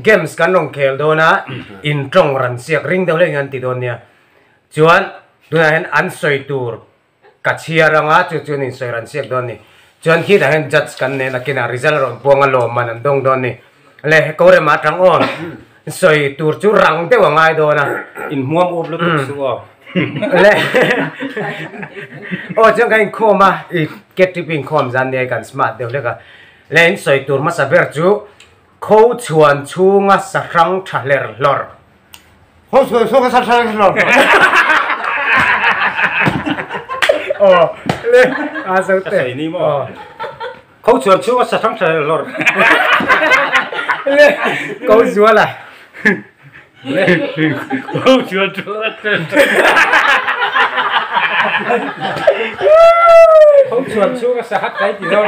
Games kan rawn khel dawn a, in tawng ran siak ring deuh hlek in an ti dawn nia. Chuan tunah hian an sawi tur ka chhiar anga chu chuan in sawi ran siak dawn ni. Chuan khitah hian judge kan nen a kinah result rawn puang a lawmman an dawng dawn ni. Le Korema atang aw sawi tur chu rang deuh a ngai dawn a. In hmuam up lutuk chu aw. Le aw chuan kan inkhawm a, i KTP inkhawm zan nia kan smart deuh hlek a. Le in sawi tur hmasa ber chu Kho chhuan chhunga sahrang tha hler hlawr. Kho chhuan chhunga sahrang tha hler hlawr. Aw le a zo te. Ka sawi ni maw? Kho chhuan chhunga sahrang tha hler hlawr. Le ko zuala. Le kho chhuan chhunga Kho chhuan chhunga sahat kai ti zawng.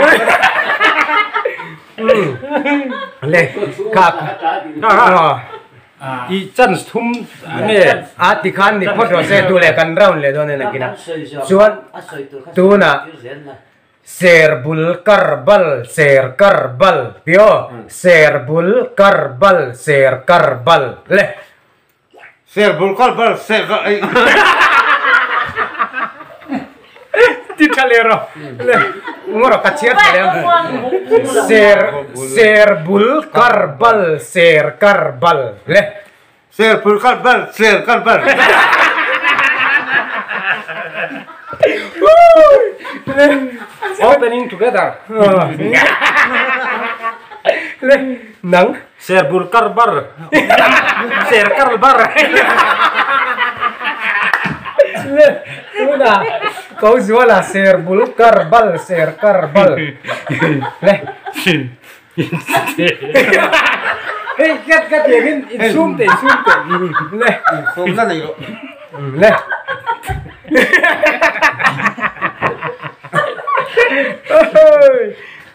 Le kha i chance thum nge a ti khan ni phawt rawh se tu leh kan round leh dawn en akina chuan tuna ser bul kar bal ser kar bal tio ser bul kar bal ser kar bal le Ser bul kar bal ser kar ei. Ti tha leh rawh. Le ngaw rawh ka chhiar tha leh ang. Ser ser bul kar bal ser kar bal le. Ser bul kar bal ser kar bal. Opening together. Le nang. Ser bur kar bar ser kar bar. Le tuna ko zuala ser bul kar bal ser kar bal le. Hei kat kat tiangin in sum te in sum te le. Sum na nei lo. Le.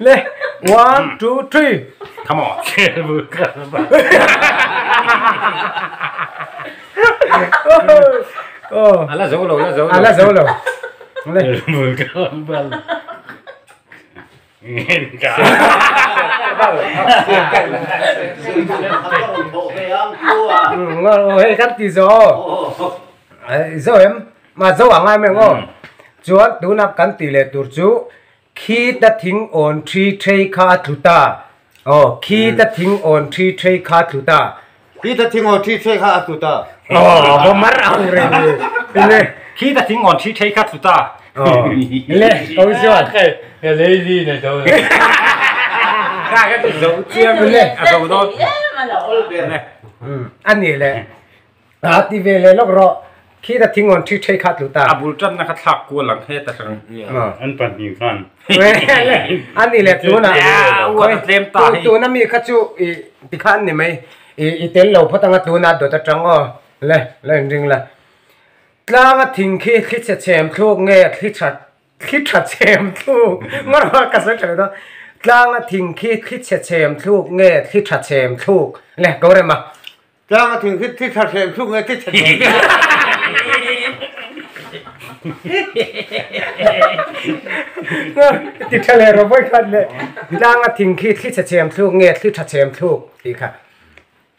Le 1 2 3 Come on. Oh. A la zo lo, la zo lo. A la zo lo. Le. Hei kan ti zo. Zo em? Ma zo a ngai mai ang aw. Chuan tuna kan ti leh tur chu Khi ta thing awn thi thei kha a tlu ta. Aw, khi ta thing awn thi thei kha a tlu ta. Khi ta thing awn thi thei kha a tlu ta. Aw, va mar ang reng ni. Le. Khi ta thing awn thi thei kha tlu ta. Aw, le, ko chuan. He lazy nei zo lo. Kha ka ti zo chiang le. A zo dawn. Le. A ni le. A ti ve leh lawk rawh. Khi ta thing awn thi thei kha tlu ta. A bul tanna kha thlak kual ang he ta hrang. An pahnih khan. A ni leh tuna. Uan a tlem ta hei. Tuna mi kha chu i ti kha an ni mai. I tel lo phawt anga tuna dawt atang aw. Le, la inring la. Tlanga thing khi thli chhe chhem thluk nge thli tha thli tha chhem thluk. Ngaw rawh ka sawi tha leh dawn. Tlanga thing khi thli chhe chhem thluk nge thli tha chhem thluk. Le, ko rem a. Tlang a thing khi thi tha hrem thluk nge thi tha hrem. Ti tha leh rawh vawi khat leh. Tlang a thing khi thli chhe chhem thluk nge thli tha chhem thluk tih kha.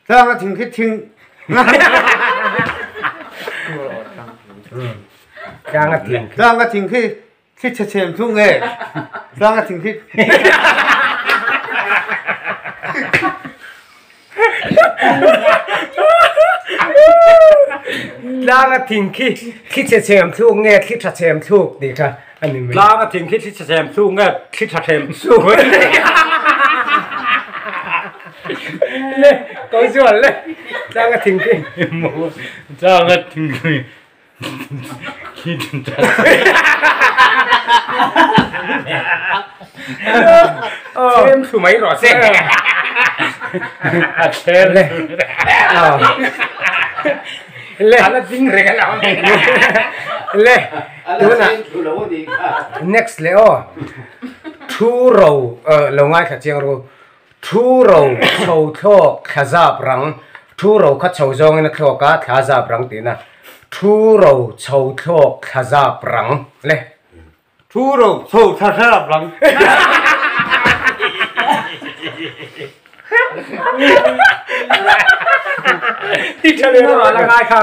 Tlang a thing khi thing. Tlang a thing khi. Tlang a thing khi thli chhe chhem thluk nge tlang a thing khi. Tlang a thing khi thli chhe chhem thluk nge thli tha chhem thluk tih kha a ni mai. Tlang a thing khi thli chhe chhem thluk nge thli tha chhem thluk. Le ko zual le tlang a thing khi. Tlang a thing khi Chhem thlu mai rawh se. A chhem le. Le. A la ding reng a lo. Le. Tuna. Next le aw. Thu ro lo ngaithla chiang ru. Thu ro chho thlawk thla zap rang, Thu ro kha chho zawngin a thlawk a, thla zap rang tihna. Thu ro chho thlawk thla zap rang le. Thu ro chho thla zap rang. Ti tha leh Ngawr a la ngai kha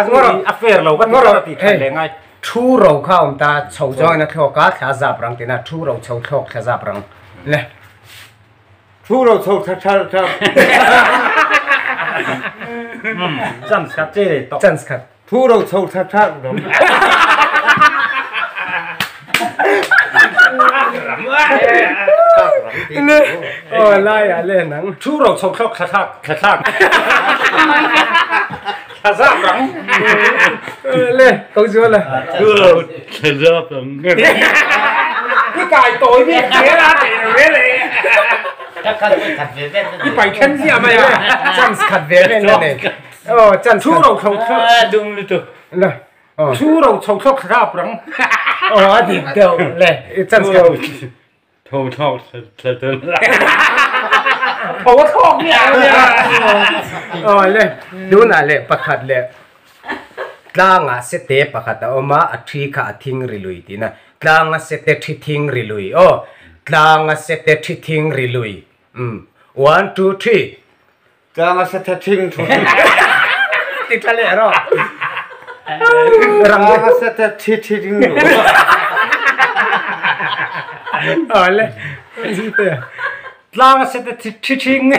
a fair lo ka ti kha ti tha leh ngai. Thu ro kha awm ta chho zawngin a thlawk a thla zap rang tina thu ro chho thlawk thla zap rang le. Thu ro chho thla thla thla. Chance khat che leh tawh. Chance khat. Thu ro chho thla thla ram. Le aw lai ah le nang. Thu ro chho thlawk thla thlak thla thlak. Thla zap rang. Le ko zual a. Thu ro thla zap rang. I kai tawi bik zel a tih ve le. I pai then ziah mai a. Chance khat ve ve na nei. Aw chance Thu ro chho thlawk. Dum lutuk. Le. Aw. Thu ro chho thlawk thla zap rang. Aw a dik deuh le. Chance khat. Tho thlawk thla thla. Tho a thlawk miah lo nia. Aw le. Tunah le pakhat le tlangah sete pakhat a awm a, a thi kha a thing ri lui tihna. Tlanga sete thi thing ri lui aw. Tlanga sete thi thing ri lui. Umm. One, two, three. Tlanga sete thing thu. Ti tha leh rawh. Tlanga sete thi thing lui. Aw le. Tlanga sete thi thing.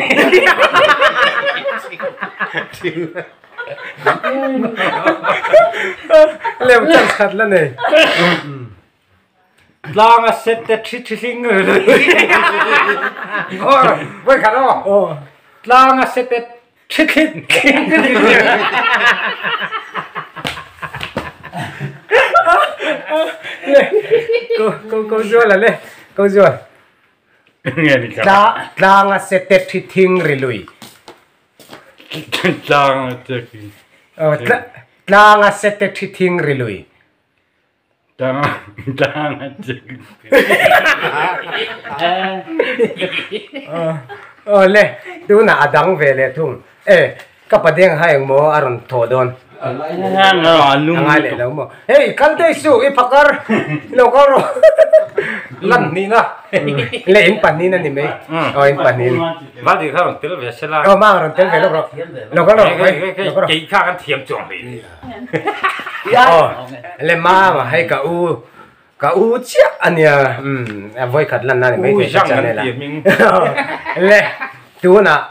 Thing. Lem chance khat la nei. Tlanga sete thi thing. Voi khat aw. Tlanga sete thi thing. Le ko ko ko zual le ko zual. Tlanga sete thi thing ri lui. Tlanga sete Tlanga sete thi thing ri lui. Tlanga sete. Aw le tunah a dang ve leh thung. E ka padeng ha engmaw a rawn thawh dawn. A ngai leh lo maw. Hei kal daih suh i phakar lo kal rawh. Lan hnihna. Le in pahnihin a ni mai. Aw in pahnihin. Valdi kha rawn tel ve se la. Aw mang rawn tel ve lawk rawh. Lo kal rawh. Lo kal rawh. Kei kha kan thiam chuang hlei. Aw le mama hei ka u ka u chiah a nia umm vawi khat lan na ni mai thei ka channel ah. Le tunah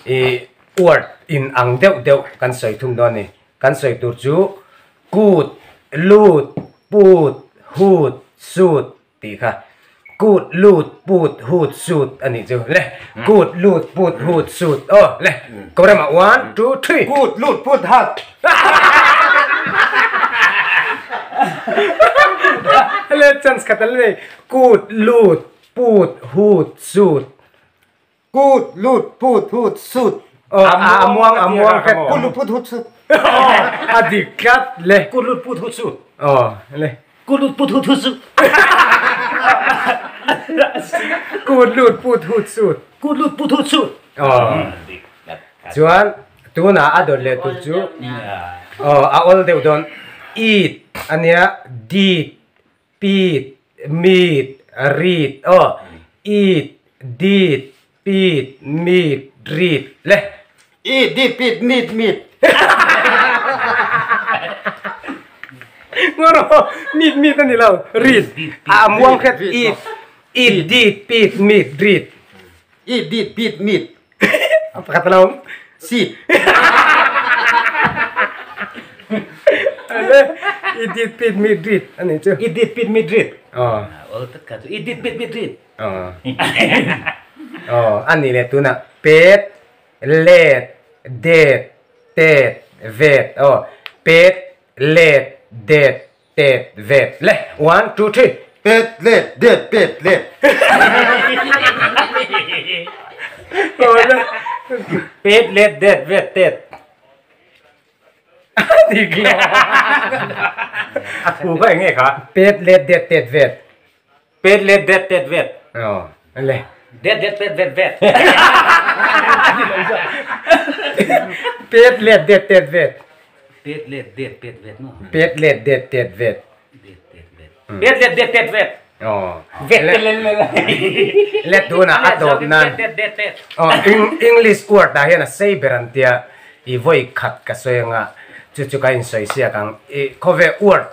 i word in ang deuh deuh kan sawi thung dawn a ni. Kan sawi tur chu kut, lut, put, hut, sut tih kha. Kut, lut, put, hut, sut a nih chu. Le, kut, lut, put, hut, sut. Aw, le, Korema one, two, three. Kut, lut, put, hat. Le, chance khat a la nei. Kut, lut, put, hut, sut. Kut, lut, put, hut, sut. Aw, a muang, a muang hret. Kut, lut, put, hut, sut. A dik tlat le. Kut, lut, put, hut, sut. Aw, le. Kut, lut, put, hut, hut, sut. Kut, lut, put, hut, sut. Kut, lut, put, hut, sut. Aw. Chuan, tunah a dawt leh tur chu, aw, a awl deuh dawn. It ania, dit, Pit, mit, rit, aw, it, dit, pit, mit, rit, le. It, dit, pit, mit, mit. Ngaw rawh, mit, mit a ni lo, rit, a muang hret, it, it, dit, pit, mit, rit. It, dit, pit, mit. A pakhat a lo. Sit. I dit pit mit rit a nih chu. I dit pit mit rit. Aw. Ol tak ka chu. I dit pit mit rit. Aw. Aw, a nih leh tunah pet, let, det, tet, vet. Aw, pet, let, det, Tet vet le one two three. Pet let det pet let. Pet let det vet tet. Dik lo. A thu kha eng nge kha? Pet let det tet vet. Pet let det tet vet. Aw le. Det det pet vet vet. Pet let det tet vet. Pet let det pet vet maw? Pet let det tet vet. Det tet vet. Pet let det tet vet. Aw. Vet te le le le. Let tunah a tawp nan. Det det tet. Aw English word ah hian a sei ber an tia. I vawi khat ka sawi anga chu chu ka insawi siak ang. I khawvel word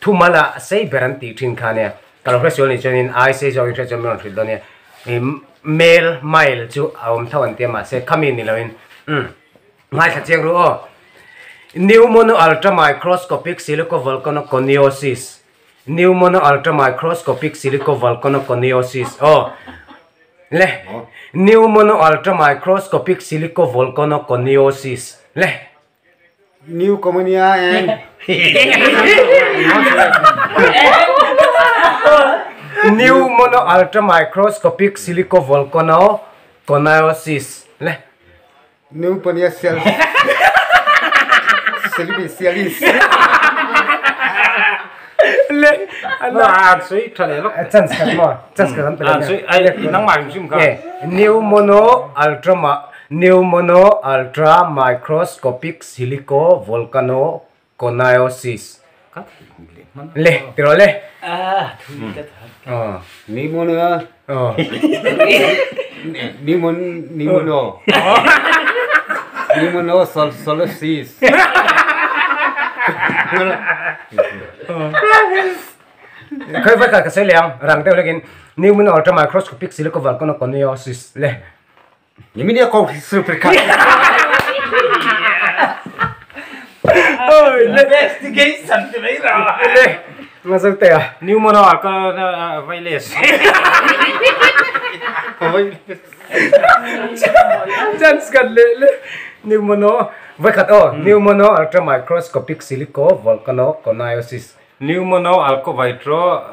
thumal a sei ber an tih thin kha nia. Ka lo hresual nih chuanin ai sei zawk in hre chuan min rawn hrilh dawn nia. I mel, mile chu a awm tho an tia mahse khami ni loin umm ngaithla chiang ru aw. Pneumono ultramicroscopic silicovolcanoconiosis Pneumono ultramicroscopic silicovolcanoconiosis aw le Pneumono ultramicroscopic silicovolcanoconiosis le. Pneumonia and Pneumono ultramicroscopic silicovolcanoconiosis le. Pneumonia cell Celibicialis. Le An sui tha le lok. Chance khat maw? Chance khat an pe An sui ai nangmah hrim hrim kha. Pneumono ultra Pneumono ultra microscopic silico volcano coniosis. Le tiraw le. Pneumonia Pneumon Pneumono Pneumono solosis. Khoi vai ka sawi leh ang rang deuh lekin Pneumono ultra microscopic silico volcano coniosis le. Pneumonia ko super kha. Investigation ti mai ra. Le nga zo te a. Pneumono alka vailes. Chance kan le le Pneumono vai khat aw Pneumono ultra microscopic silico volcano coniosis. Pneumono alko vitro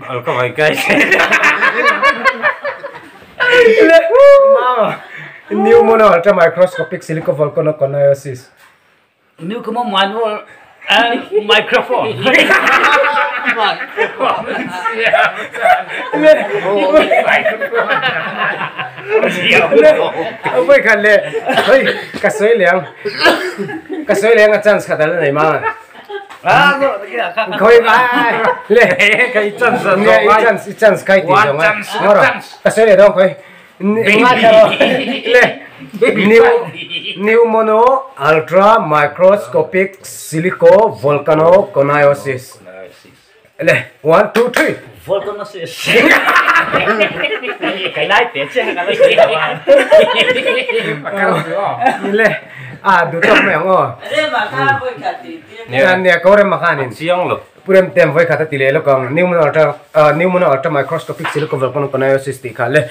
alko vaikai. Le mama Pneumono ultra microscopic silico volcano coniosis. Pneumono manual and microphone. Le le vai khat le hei ka sawi leh ang ka sawi leh ang a chance khat ala nei mang Ah, go kha khoi ai le Ka i chance a nge i chance i chance kai ti zawng a ngawr ka sawi leh dawn khoi nga tharo le new pneumono ultra microscopic silico volcano coniosis le 1 2 3 Volcanosis. Cái lái té che cái lái le a du tawk mai ang aw nia ko rem makhanin Chiang lo. Purem tem voi khat a ti leh lawk ang pneumono ultra pneumono ultra microscopic silico volcano coniosis tih kha le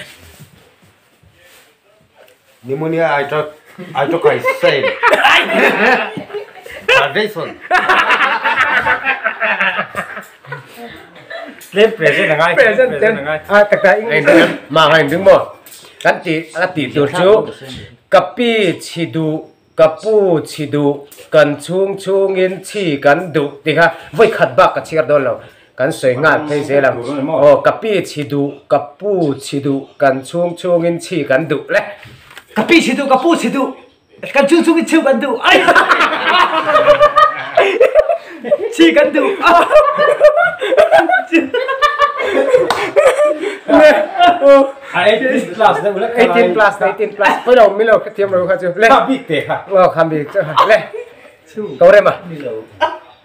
Pneumonia I talk I talk I say. Vibration. Tlem present a ngai. Present ten a tak ta English ma ngai ding maw kan ti a ti tur chu ka pi chhi duh ka pu chhi duh kan chhung chhungin chhi kan duh tih kha vawi khat bak ka chhiar dawn lo kan sawi nghal phei zel ang aw ka pi chhi duh ka pu chhi duh kan chhung chhungin chhi kan duh le. Ka pi chhi duh ka pu chhi duh kan chhung chhungin chhi kan duh ai chhi kan duh. 18 plus deuh lek 18 plus 18 plus pawh lo milo kha thiam lo kha chu le kha bik te kha aw kha bik chu le ko rem a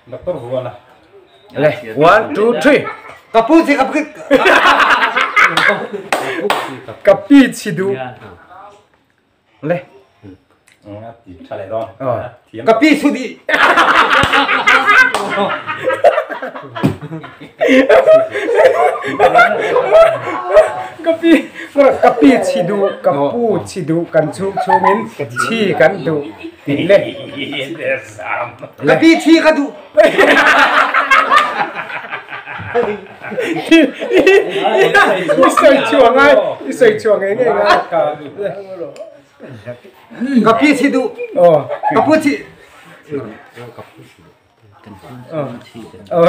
doctor huana le 1 2 3 Ka pu chi ka pu ka pi chi du le ti tha le don thiam ka pi su di. Ka pi ka pi chi du ka pu chi du kan chhung chhungin chi kan du tih le Ka pi chi ka du. I sawi chhuang ai i sawi chhuang ngei ngei ngai Ka pi chi du. Aw Ka pu chi. Aw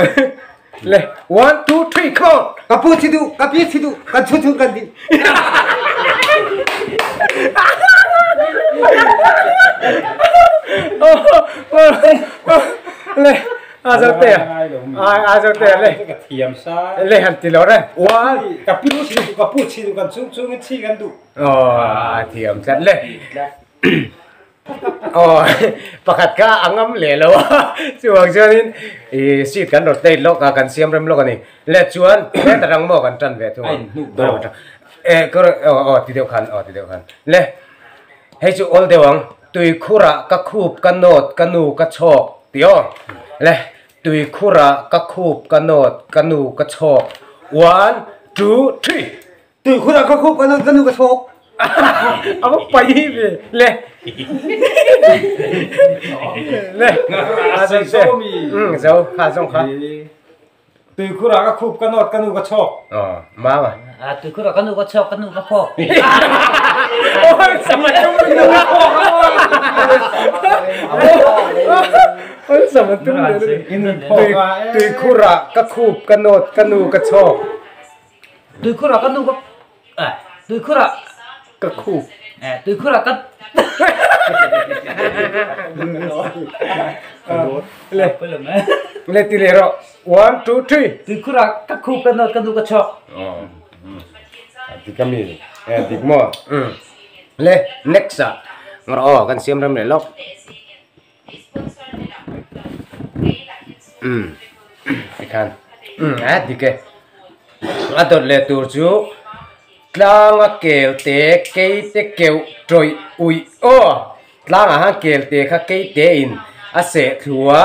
le 1 2 3 come on. Ka pu chi du ka pi chi du kan chhung chhung kan di. Le a zo te a a zo te le ka thiam sa le han ti lo re 1 ka pi chi du ka pu chi du kan chung chung chi kan du aw thiam tlat le Aw pakhat kha a ngam leh lo a chuvang chuanin ih seat kan rotate lawk a kan siam rem lawk a ni. Le chuan heta rang maw kan tan ve thung a. Eh aw aw ti deuh khan aw ti deuh khan. Le hei chu awl deuh ang tuikhurah ka khup ka nawt ka nu ka chhawk tih aw. Le tuikhurah ka khup ka nawt ka nu ka chhawk one two three. Tuikhurah ka khup ka nawt ka nu ka chhawk. A va pai ve le. Le a zawng te. Zo kha zawng kha. Tuikhurah ka khup ka nawt ka nu ka chhawk. Aw mama. A tuikhurah ka nu ka chhawk ka nu ka phawk. Oi sama tum nu ka phawk. Oi sama tum Tuikhurah ka khup ka nawt ka nu ka chhawk. Tuikhurah ka nu ka eh tuikhurah ka khup eh tuikhurah ka le le ti leh rawh one two three tuikhurah ka khup ka nawt ka nu ka chhawk dik ami eh dik maw le next ah ngawrh aw kan siam rem leh lawk umm tikhan umm a dik e a dawt leh tur chu tlang a kel te kei te keuh tawih uih aw tlang ah khan kel te kha kei te in a seh thlu a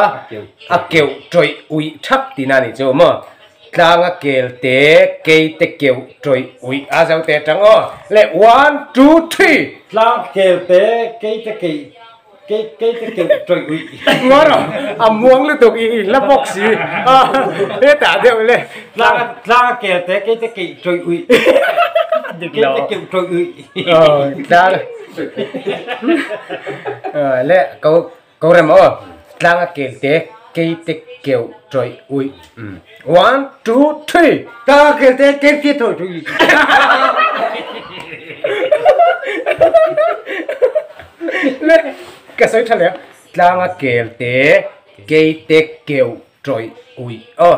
a keuh tawih uih thap tihna a nih chu maw tlang a kel te kei te keuh tawih uih a zo te atang aw le one two three tlang kel te kei te keih Kei kei te keuh tawih uih. Ngaw rawh, a muang lutuk i i hla bawk si. Hetah deuh le. Tlang tlang a kel te kei te keih tawih uih. Kei te keuh tawih uih. Tlang le ko ko rem aw. Tlang a kel te kei te keuh tawih uih. One two three. Tlang a kel te kei te tawih uih. Le ka sawi tha leh a tlang a kel te kei te keuh tawih uih aw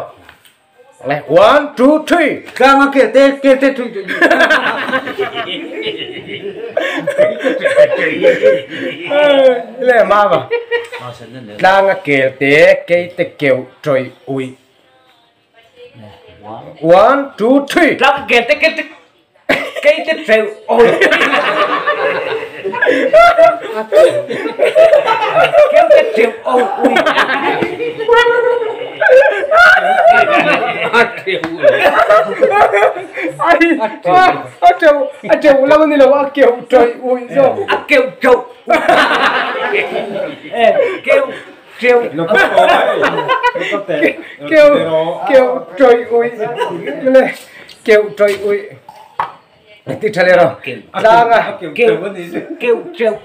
le one two three tlang a kel te kel te tawih uih le mama tlang a kel te kei te keuh tawih uih One, two, three. Tlang kel te kel te kei te treu oi. Kel te treu oi ui. Ai, a treu, a treu lo ni lo, a keu troi ui zo. A keu treu. Eh, keu Keu keu keu troi ui le keu troi ui ti tha le ro tlang a keu keu treu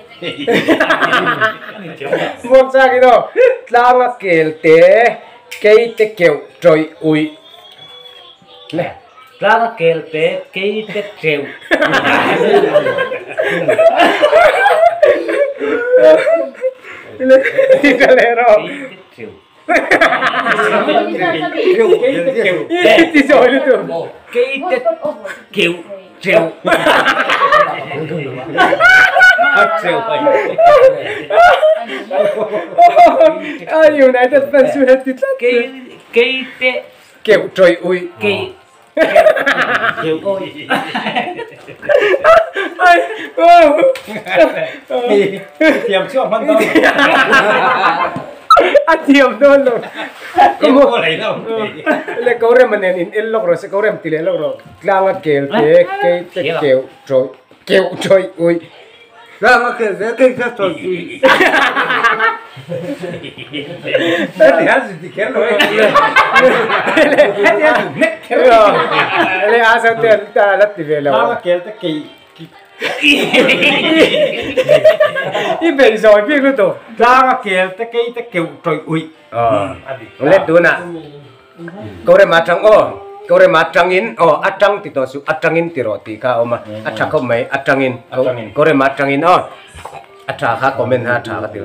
muak cha ki do tlang a kel te kei te keu troi ui le tlang a kel te kei te treu Kei te keu treu. United fans chu heti tlat. Kei te Keuh tawih uih. Kei keuh oi. Thiam chu a hman dawn lo. A thiam dawn lo. Em pawh lei lo. Le ko rem a nen in el lawk rawh se ko rem ti leh lawk rawh. Tlang a kel te kei te keuh tawih keuh tawih uih. Tlang a kel te kei te tawih uih. Le a zo te ta la ti ve lo. Tlang a kel te kei I bei zawi bik lutuk. Tlang a kel te kei te keuh tawih uih. Le tunah Korem atang aw Korem atangin aw atang ti tawh suh atangin ti rawh tih kha a awm a a tha khawp mai atangin Korem atangin aw a tha kha comment kha a tha ka ti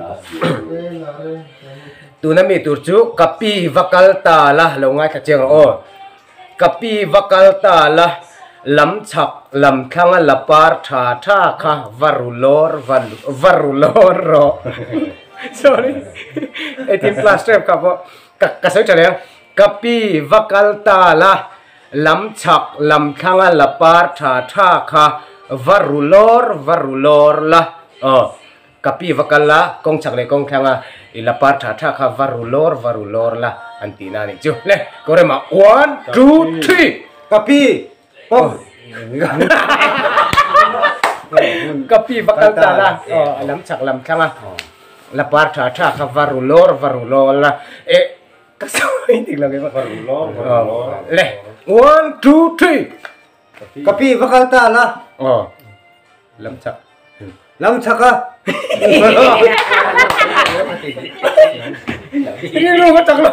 tuna mi tur chu ka pi va kal ta la lo ngaithla chiang rawh aw ka pi va kal ta la. Lam chhak lam thlanga la par tha tha kha va ru lawr va va ru lawr rawh. Sorry. 18 plus trep kha pawh ka ka sawi tha leh ang. Ka pi va kal ta la, lam chhak lam thlanga la par tha tha kha va ru lawr va ru lawr la. Aw. Ka pi va kal la, kawng chak leh kawng thlanga i la par tha tha kha va ru lawr va ru lawr la an tih na anih chu. Le, ko rem ah one, two, three! Ka pi, kawng. Ka pi va kal ta la, aw lam chak lam thlanga la par tha tha kha va ru lawr va ru lawr la. Eh, ka sawi dik lo Va ru lawr va ru lawr. Le, one, two, three! Ka pi va kal ta la. Aw, lam chak. Lam chak a. Rilru ka chak lo.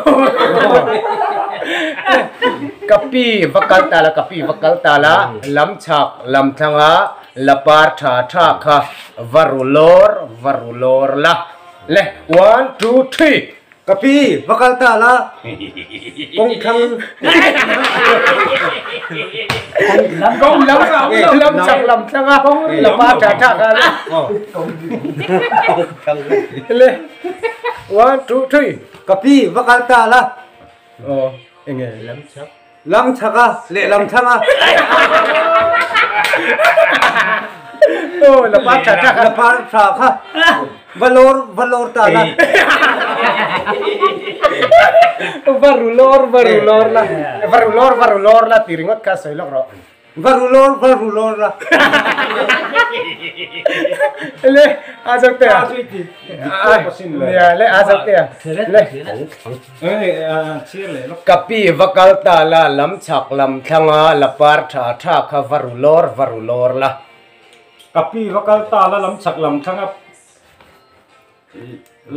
Ka pi va kal ta la, ka pi va kal ta la, lam chak lam thlanga la par tha tha kha va ru lawr va ru lawr la. Le, one, two, three. Ka pi, va kal ta la, kawng thlang. Kawng lam lam chak lam thlang a, la pa tha tha kha le. Le, one, two, three. Ka pi, va kal ta la. Aw, enge lam chak. Lam chak a, leh lam thlang a. Aw, la pa tha tha kha. La pa tha kha. Va lawr, va lawr ta la. Va ru lawr, va ru lawr la. Va ru lawr, va ru lawr la ti ringawt kha sawi lawk rawh. Va ru lawr, va ru lawr la. Le, a zo te a. Nia, le a zo te a. Le. Ka pi va kal ta la, lam chhak lam thlanga la par tha tha kha va ru lawr, va ru lawr la. Ka pi va kal ta la lam chhak lam thlanga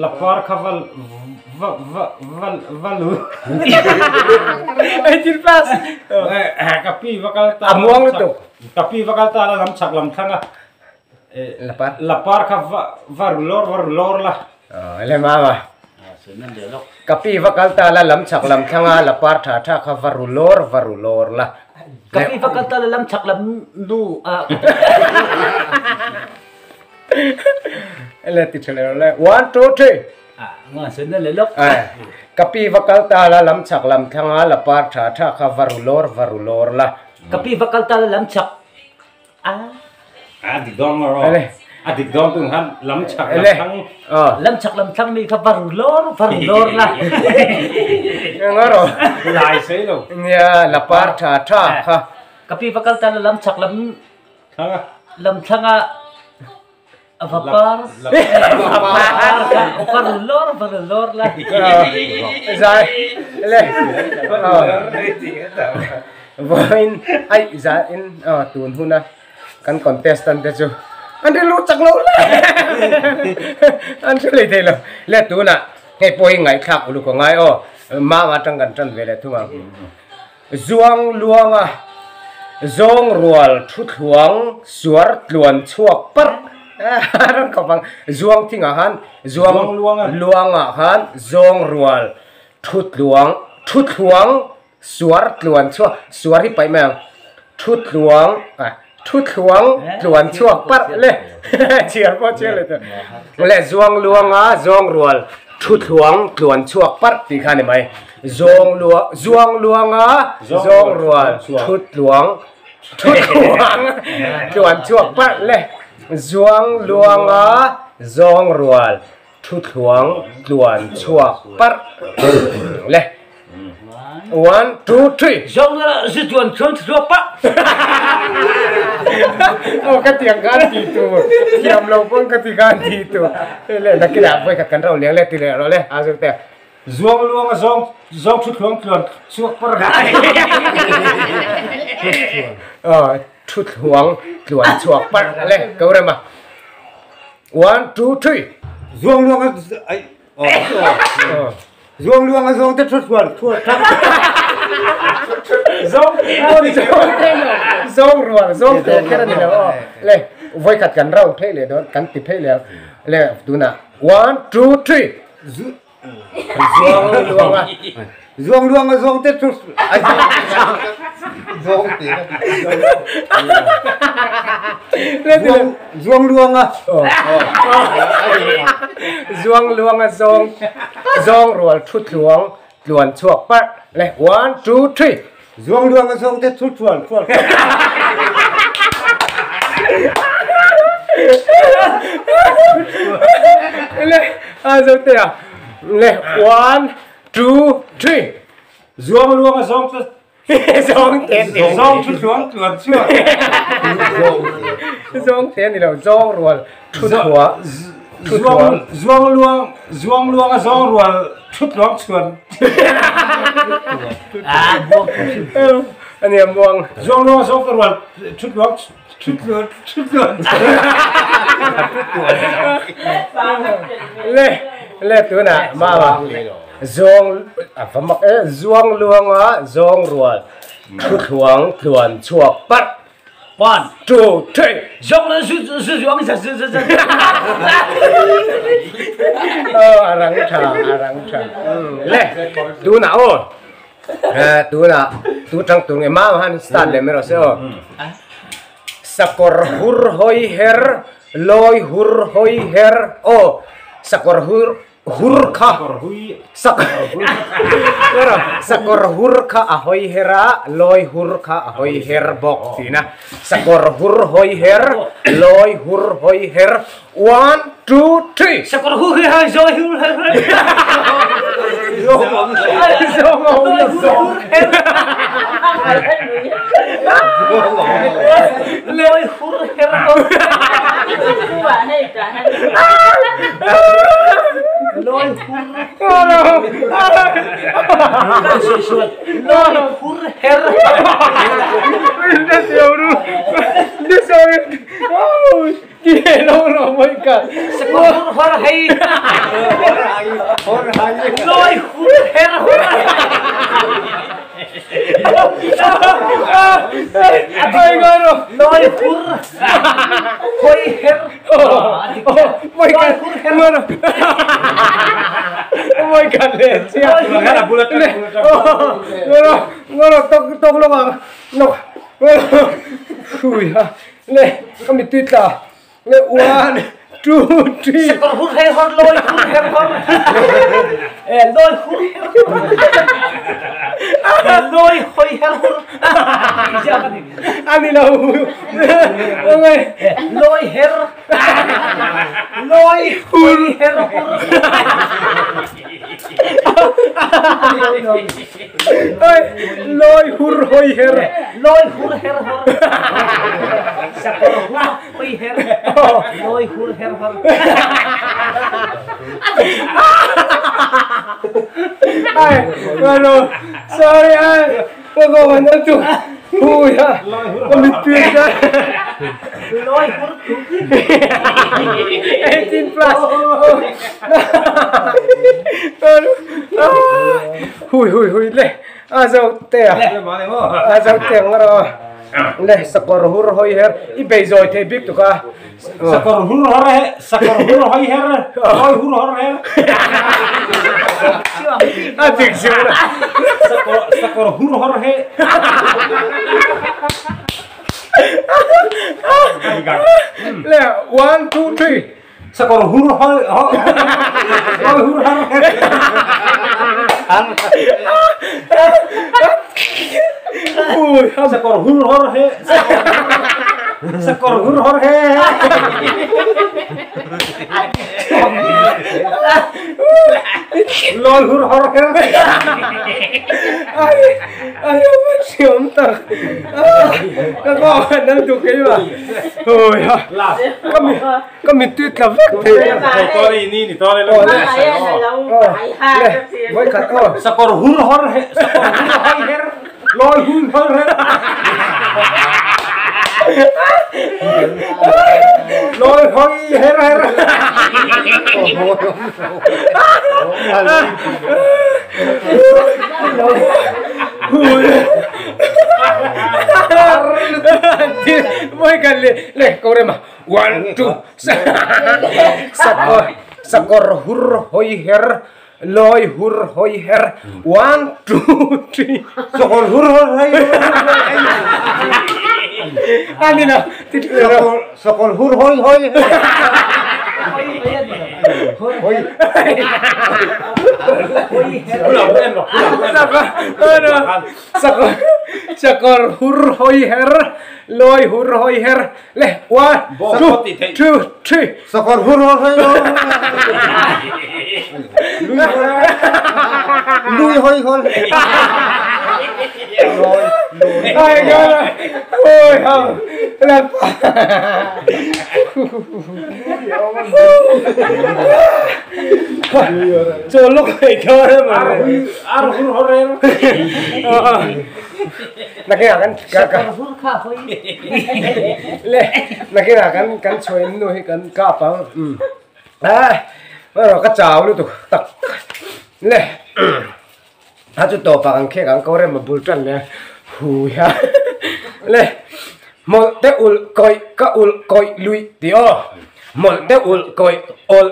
la par kha va va va va va lu. Eighteen plus. Ka pi va kal ta A muang lutuk. Ka pi va kal ta la lam chhak lam thlanga la par la par kha va va ru lawr va ru lawr la. Le mama. Ka pi va kal ta la lam chhak lam thlanga la par tha tha kha va ru lawr va ru lawr la. Ka pi va kal ta la lam chhak lam nu a. Le ti tha le le 1 2 3. Nga sen le lok. Ka pi va kal ta la lam chhak lam thlanga la par tha tha kha va ru lawr va ru lawr la. Ka pi va kal ta la lam chhak a. A dik dawn maw rawh? A dik dawn tung khan lam chhak lam thlang. Lam chhak lam thlang mi kha va ru lawr va ru lawr la. Nga rawh. Lai sei lo. Nia la par tha tha kha. Ka pi va kal ta la lam chhak lam thlanga lam thlanga va par va ru lawr va ru lawr la. Zai le. Vawiin ai zai in tun huna kan contestant te chu an rilru chak lo hle an hre lei thei lo le tunah hei pawh hi ngaihthlak uluk a ngai aw mama atang kan tan ve leh thung ang zuang luanga zawng rual thu thluang suar tluan chhuak parh a rawn khawp ang zuang thingah khan zuang luangah khan zawng rual thu tluang thu thluang Suar tluan chhuak, suar hi paih mai ang, thu tluang, thu thluang tluan chhuak parh le, chhiar pawh chhiar leh tawh, le zuang luanga zawng rual thu thluang tluan chhuak parh tih kha a ni mai, zawng luang, zuang luanga zawng rual thu tluang, thu thluang tluan chhuak parh le, zuang luanga zawng rual thu thluang tluan chhuak parh le. One, two, three. Zong la zi tuan chuan chhuak pa. Oh, ka tiang kan ti tu. Thiam lo pon ka ti kan ti tu. Le na kila voi ka kan rau liang le ti le ro le a zu te. Zuang luang a zong zong thu thluang tluan chuak par. Oh, thu thluang tluan chuak par le ko rema. One, two, three. Zuang luang a ai Zuang luang a zawng te thut huan thuat thak. Zawng zawng rual zawng te kher ani lo aw. Le voi khat kan rau phei leh dawn kan ti phei leh le tunah one two three zuang luang a zuang luang a zawng te thut. Zawng te Zuang luang a Zuang luang a zawng zawng rual thu tluang tluan chhuak parh le 1 2 3 Zuang luang a zawng te thu tluan tluan Le a zo te a le 1 2 3 Zuang luang a zawng te Zawng te ni zawng thu tluang tluan chhuak Zawng te ni lo zawng rual thu thua thu Zuang zuang luang zuang luang a zawng rual thu tluang chhuan À buông. Anh em muang Zuang luang a zawng te rual thu tluang thu tluan thu tluan Le le tu na ma ma zawng a fa mak e zuang luang a zawng rual thu thluang tluan chhuak parh 1 2 3 Zong là sư sư zong sư sư sư. Arang tha arang tha le tu na o tu na tu tang tu nge ma han start le mero se o sakor hur hoi her loi hur hoi her o sakor hur hur kha sak sakor hur kha a hoi hera loi hur kha a hoi her bok ti na sakor hur hoi her loi hur hoi her 1 2 3 Sakor hur her zoi hur her. Zong Loi Loi hur her. Loi hur. Loi hur her. Sakor hur hay. Loi hur her hur. Loi hur hoi her. Moi kan le chia. Ngoro tok tok lo ang. No. Hui ha. Le kami tuit la. Le 1 2 3 Sakor hur her hor loi hur her hor. Loi hur her. Loi hoi her hur. Ani lo. Ôi. Loi her. Loi hur her hur. Ôi, loi hur hoi her. Loi hur her hor. Sakor hur hoi her. Loi hur her hor. Ai, ano, sorry ai. Ko na tu. Hui ha. Kami tuit na. Loi hur 18 plus. Hui hui hui le. A zo te a. A zo te ngaro. Le sakor hur hoi her. I bei zoi the big tu ka. Sakor hur hor he sakor hur hoi her loi hur hor her. A tik siu na. Sakor sakor hur hor he. Le 1 2 3 Sakor hur hoi hoi hur hor her. Ui, Sakor hur hor he. Sakor hur hor he. Loi hur hor her. Ai ai mà siêu ta. Ka ko nang tu cái mà. Ôi ha. Có mi tuyết là vắt thế. Tôi ni ni tôi Ồ, le. Với cả ô. Sakor hur hor he sakor hur hoi her loi hur hor her. Loi hoi her her. Moi kan le le ko re ma 1 2 sakor sakor hur hoi her Lawi hur hawi her one two three Sakawr hur hawr hei A ni lo ti thu lo. Sakawr hur hawi hawi Hawi Sakawr hur hawi her lawi hur hawi her le one two two three Sakawr hur hawr hei lui hawi hawl Ai cái này ôi không là cho lúc này thôi mà Ar hur hor her. Là cái nào kan Sakawr hur kha hawi. Le là cái nào kan kan choi nu hi kan ka pa à rồi cái chào luôn tụ tập le a chu to pa kan khe kan ko re ma bul tran le hu ya le mol te ul koi ka ul koi lui ti o mol te ul koi ol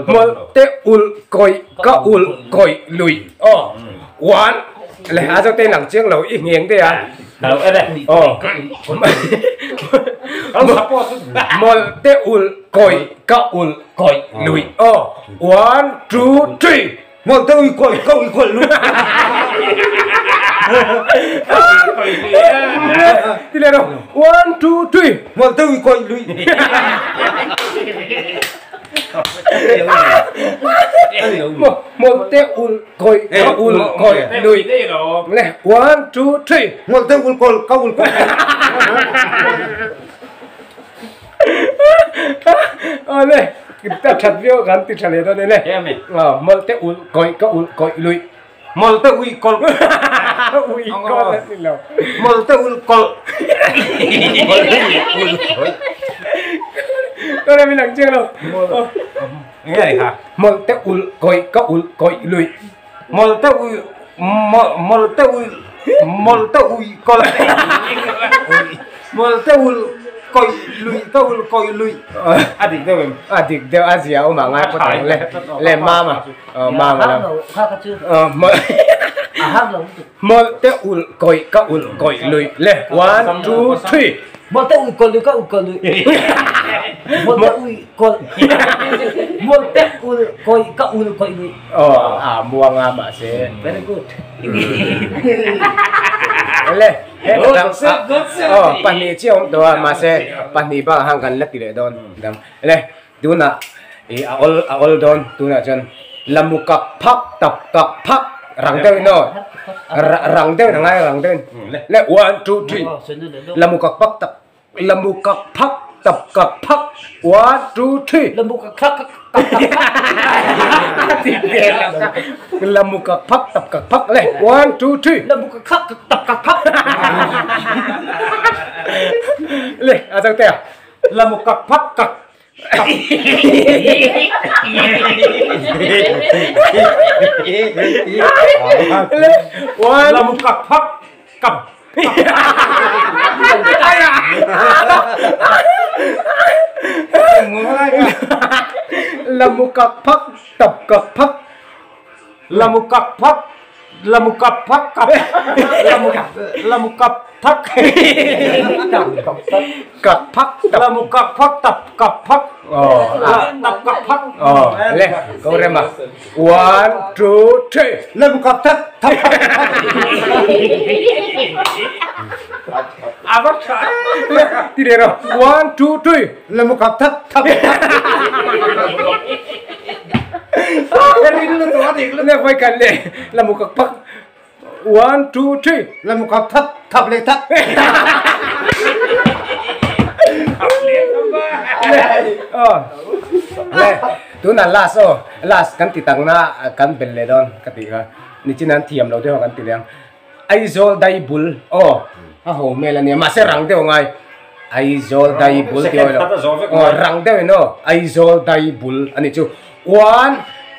mol te ul koi ka ul koi lui o one le a cho tên lằng chiếc lầu ít nghiêng thế à ờ mol te ul koi ka ul koi lui o one two three Mol te ul koi ka ul koi lui Đi lên đâu one two three Mol te ul koi lui Mol te ul koi ka ul koi lui le one two three Mol te ul koi ka ul koi Ờ le ta thật viêu gắn từ trả lời đó đây này mol te ul koi ka ul koi lui Mol te ul koi ui koi Mol te ul koi Tôi đây mình làm chưa đâu Nghe này hả? Mol te ul koi ka ul koi lui Mol te ul mol te ul mol te ul koi mol te ul koi lui ka ul koi lui A dik deuh em? A dik deuh a zia awm ang ai pawh ang le le mama mama lam mol te ul koi ka ul koi lui le one two three Mol te ul koi lui ka ul koi lui mol te ul koi mol te ul koi ka ul koi lui à muang a mà sẽ very good le pahnih chi awm tawh a mahse pahnih bakah khan kan la ti leh dawn dang le tunah ih a awl a awl dawn tunah chuan lamu kak phak tak kak phak rang deuhin aw rang deuhin a ngai rang deuhin le one two three lamu kak phak tak lamu kak phak tak kak phak one two three lamu kak phak tak kak phak lamu kak phak tak kak phak le one two three lamu kak phak tak kak phak le a chang te lamu kak phak kak le one lamu kak phak kap lamu kak phak tập kak phak lamu kak phak lamu kak phak kap lamu lamu kak thak kak phak lamu kak phak tập kak phak tập kak phak le câu rem à one two three lamu kak thak thak đi đây rồi one two three lamu kak thak thak le phải cần le lamu kak phak one two three lamu kak thak thak le thak le tunah last o last kan ti tang na kan bel le dawn ka ti kha nichin an thiam lo deuh kan ti leng Aizawl dai bul o a ho mel ania mahse rang deuh ngai Aizawl dai bul ti awilo o rang deuh in aw Aizawl dai bul ani chu one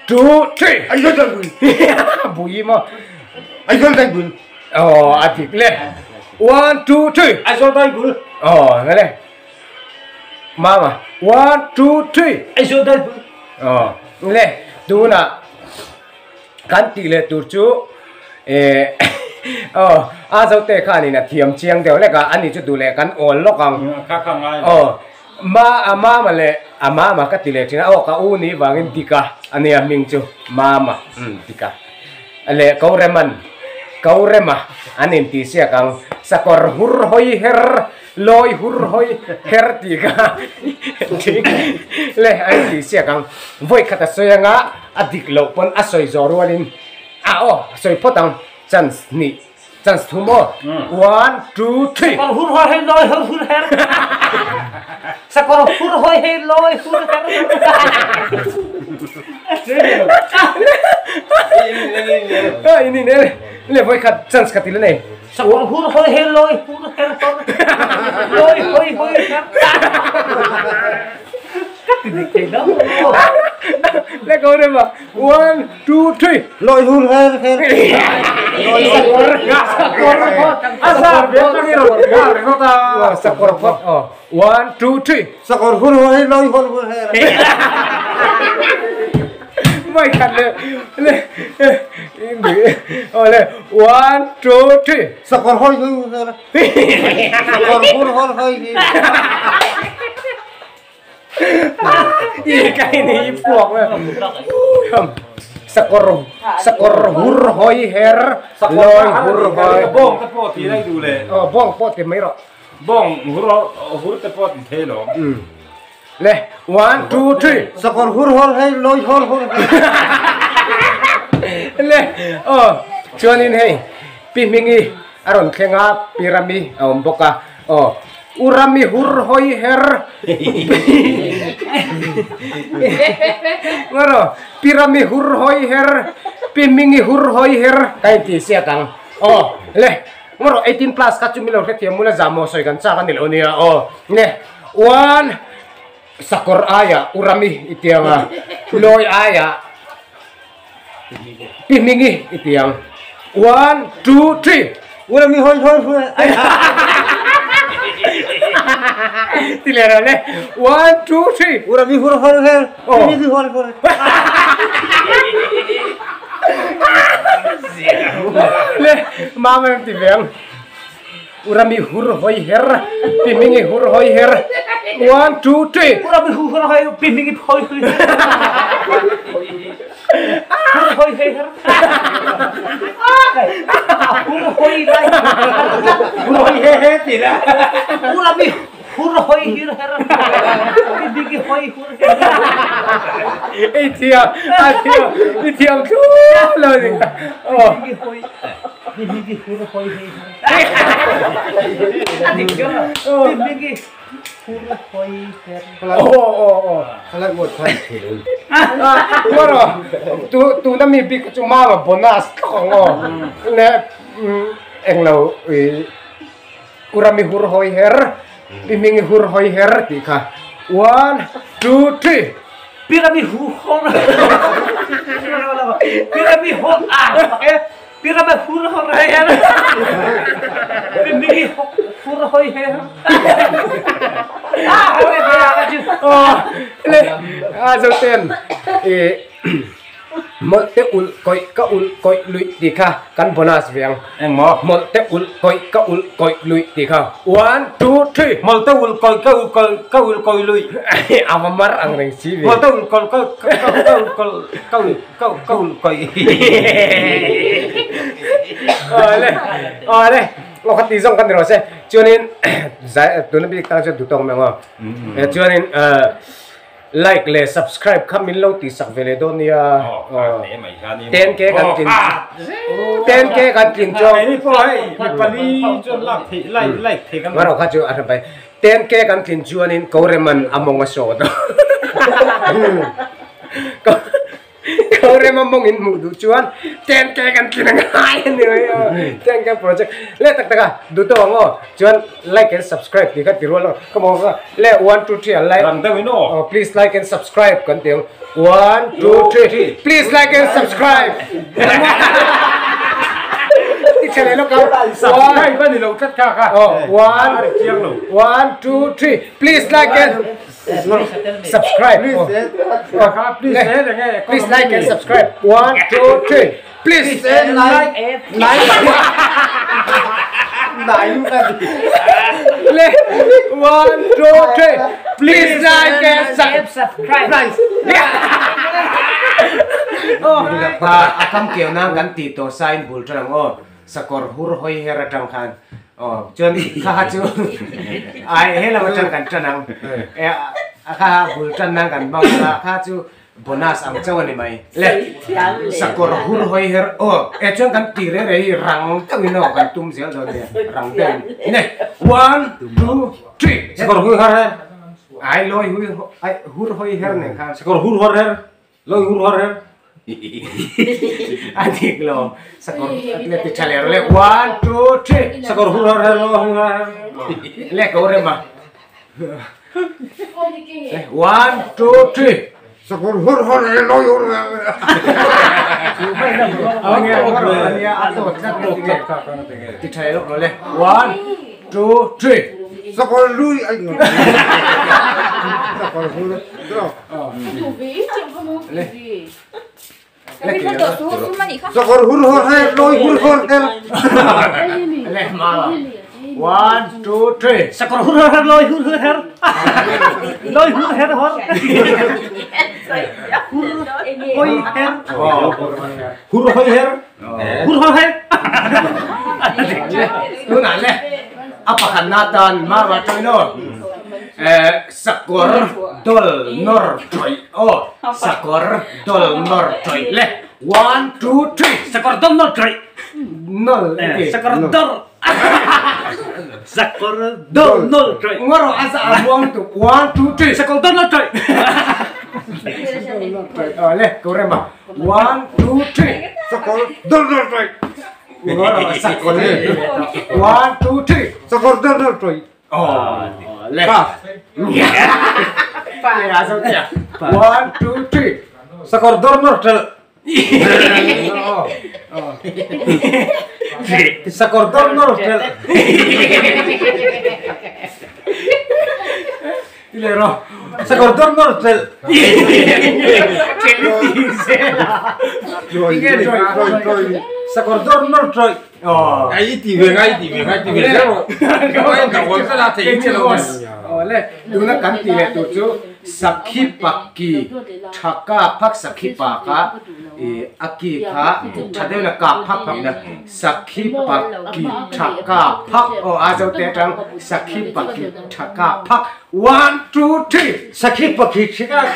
two three Aizawl dai bul bui maw Aizawl dai bul o a dik le one two three Aizawl dai bul o ngale mama one two three Aizawl dai bul Aw le tunah kan tih leh tur chu eh aw a zote khanin a thiam chiang deuh lek a ani chu duh leh kan awl lawk ang aw ma a mama leh a mama ka ti leh thin a aw ka u ni vangin dika ania hming chu mama um dika leh ko reman ko rema an intih siak ang sakawr hur hawi her Lawi hur hawi her tih kha thing le a in tih siak ang. Vawi khat a sawi anga a dik loh pawn a sawi zawh rualin a aw a sawi phawt ang chance hnih chance thum aw one two three. Sakawr hur hawi hei lawi hur hur her Sakawr hur hawi hei lawi hur her. Le vawi khat chance khat i la nei. Sakawr hur hawi he lawi hur her hor lawi hawi hawi her ka ti dik thei lo le ko rema 1 2 3 lawi hur her her lawi sakawr sakawr asa be ka ni ro ga ro ta sakawr phot oh 1 2 3 sakawr hur hawi lawi hur hur her ไม่ขัดเลยเลยโอ้เลย one two three sakawr hawi hawi her sakawr hur hor hawi อีไก่นี่พวกเลยsakawr sakawr hur hawi her ลอย hur hawi บ้องตะปอตีได้ดูเลย เออบ้องปอตีไม่หรอก บ้องหุรหุรตะปอตีเทหรอ เลย one two three sakawr hur hor hei lawi hor hor เลยเออชวนนี่เฮ้พี่มิงีอารมณ์แข่งอ่ะพีรามีเอาบอกอ่ะอ๋ออุรามีหุรหอยเฮรงอพีรามีหุรหอยเฮรพี่มิงีหุรหอยเฮรไก่ตีเสียกังอ๋อเลยงอ18 plus กัจจุมิเราแค่เทียมมูลจามอสอยกันจ้ากันนี่เลยเนี่ยอ๋อเนี่ย one sakor aya urami itiang loy aya pimingi itiang 1 2 3 urami hoi hoi hoi tilera le 1 2 3 urami hur hor her pimingi hor hor le mama ti veng urami hur hoi her pimingi hur hoi her 1 2 3 urami hur hor hoi pimingi hoi hoi hur hoi her hur hoi lai hur hoi he he ti la urami hur hoi her her pimingi hoi hur her ไอ้เทียมไอ้เทียมไอ้เทียมทุกเลยโอ้ pimingi hur hoi her อันนี้ก็pimingi hur hoi her โอ้โอ้โอ้ อะไรหมดพันถือ ว่าหรอตัวตัวนั้นมีบิ๊กจุมาแบบโบนัสของอ๋อเนี่ยเองเราอุรามีหุรหอยเฮรpimingi hur hoi her ตีค่ะ one two three ピラミフホラピラミホあピラミフルホラやピミフルホイヘอ่ะ อ๋อเลยอ่าเจ้าเต้นเอมดเตอุลกอยกะอุลกอยลุยตีค่ะกันโบนัสเวียง เอ็งหมอ มดเตอุลกอยกะอุลกอยลุยตีค่ะ one two three มอเตอุลกอยกะอุลกอยกะอุลกอยลุย เอามามัดอังเรงชีวิ มอเตอุลกอยกะกะอุลกอยกะอุลกะกะอุลกอย เออเลยเออเลยเราคัดตีซ่องกันเดี๋ยวเราเซ่จวนนี้ตัวนั้นพี่ตั้งจะดูตรงไหมวะจวนนี้like เลย subscribe คำมินโลตีสักเวเลโดเนีย10K กันกิน 10K กันกินจ้อง ไอ้นี่พ่อให้ปลีจนลักที่ไล่ไล่เทกัน มาเราข้าจูอะไรไป 10K กันกินจวนนี้เขาเรมันอมองมาโสดเขาเรมันมองอินมูดูจวน 10K กันกินง่ายเลย 10K project เล่ตักตักดูตัวงอจวน like and subscribe ดีกันตีรัวแล้วก็มองว่าเล่ one two three like รังเตวิโน Oh, please like and subscribe กันเตียง one two three please like and subscribe ที่เฉลยแล้วกัน subscribe บ้านนี่เราชัดค่ะค่ะ oh one เจียงเรา one two three please like and Subscribe. Please like and subscribe. 1 2 3. Please and like like. 1 2 3. Please like and subscribe. A kam kêu nang kan ti to sign bul trang o sakor hur hoi her atang khan o chuan kha chu ai he la tang kan tanang e kha bul tan nang kan bang kha chu bonus ang chaw ani mai le sakor hur hoi her o e chuan kan ti re re rang tang ino kan tum zel don ne rang ten ne 1 2 3 sakor hur her ai loi hui ai hur hoi her ne kha sakor hur hor her loi hur hor her adik lo sakor le ti chaler le 1 2 3 sakor hur hor her lo hur her le ko re ma 1 2 3 sakor hur hor her lo hur her ti chaler lo le 1 2 3 sakor lui ai sakor hur le sakor hur hor her loi hur hor her le ma 1 2 3 sakor hur hor her loi hur hor her loi hur her hor hoi her hur hoi her hur hor her lu na le apa khan natan ma wa toino sakor dol nor troi o sakor dol nor troi le 1 2 3 sakor dol nor troi nol sakor dol sakor dol nor troi ngoro asa abuang tu 1 2 3 sakor dol nor troi le ko re ma 1 2 3 sakor dol nor troi ngoro sakor 1 2 3 sakor dol nor troi oh le pa le aso tia 1 2 3 sakor dor nor tel sakor dor nor tel le ro sakor dor nor tel sakor dor nor troi ai ti về ngay ti về ngay ti về rồi cái đầu cái là thì cái oh le tu na kan ti le tu chu sakhi pakki thaka phak sakhi pa ka e aki kha thadeu na ka phak ni na sakhi pakki thaka phak o a zo te tang sakhi pakki thaka phak 1 2 3 sakhi pakki thaka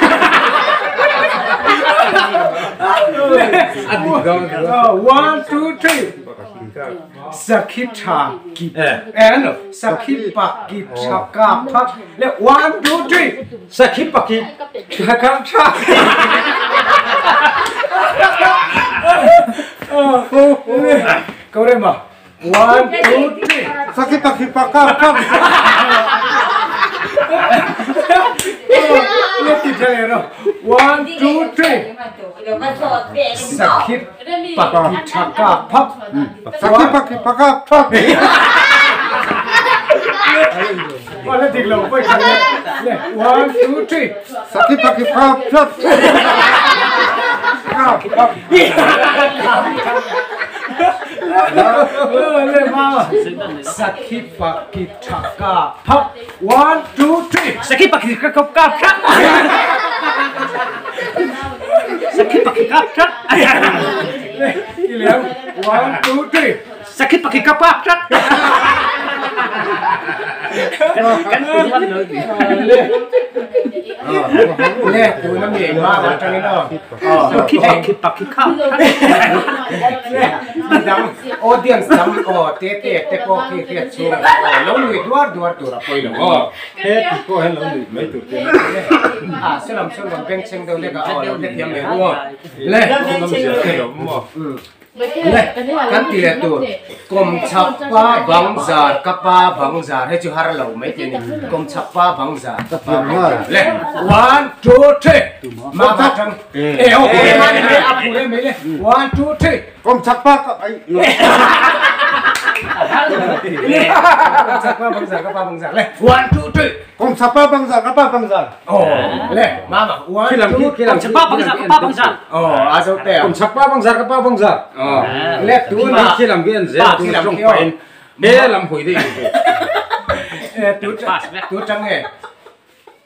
1 2 3 sakhi tha ki eh no sakhi pakki thaka phak le 1 2 3 sakhi pakki thaka phak ko re ma 1 2 3 sakhi pakki paka phak le ti thale ro 1 2 3 sakhi pakki thaka phak sakhi pakki paka phak wala dik lo poi khan le 1 2 3 sakhi pakki phak phak le ma sakhi pakki thaka phak 1 2 3 sakhi pakki thaka phak sakhi pakki phak le 1 2 3 sakhi pakki phak le tu na mi ma wa tang no khi pakki pakki kha le dam audience dam o te te te ko ki ke chu lo lui duar duar tu ra poi lo o he ti ko hen lo lui mai tu te a se lam se lam beng cheng deu le ka o le thiam le ruo le le kan ti le tu kom chap pa bang zar ka pa bang zar he chu har lo mai te ni kom chap pa bang zar ka pa le 1 2 3 ma ba thang e o ko ma ni a pu le mai le 1 2 3 kom chap pa ka ai Chak pa bang zar ka pa bang zar le 1 2 3 Kong chapa bang zar ka pa bang zar. Oh le mama 1 2 Kong chapa bang zar ka pa bang zar. Oh a zo te Kong chapa bang zar ka pa bang zar. Oh le tu na khi lam gen zel tu trong pain. Be lam hoi dei. Tu tu chang nge.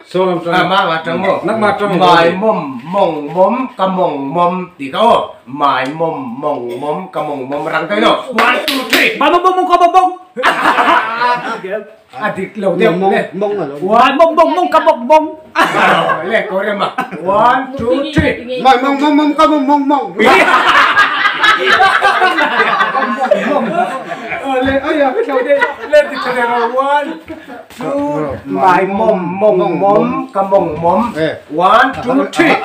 So lam chang. Ma ma chang mo. Nak ma chang. Mai mom mong mom ka mong mom ti ka o. Mai mom mong mom ka mong mom rang tới no. 1 2 3. Mai mong mong mong ka mong mong. À dik lo deuh mong mong à Mai mong mong mong ka mong mong. Le ko re ma. 1 2 3. Mai mong mong mong ka mong mong mong. Le ai à cái đầu đây lên thì cho này là 1 2 mai mom mong mom ka mong mom 1 2 3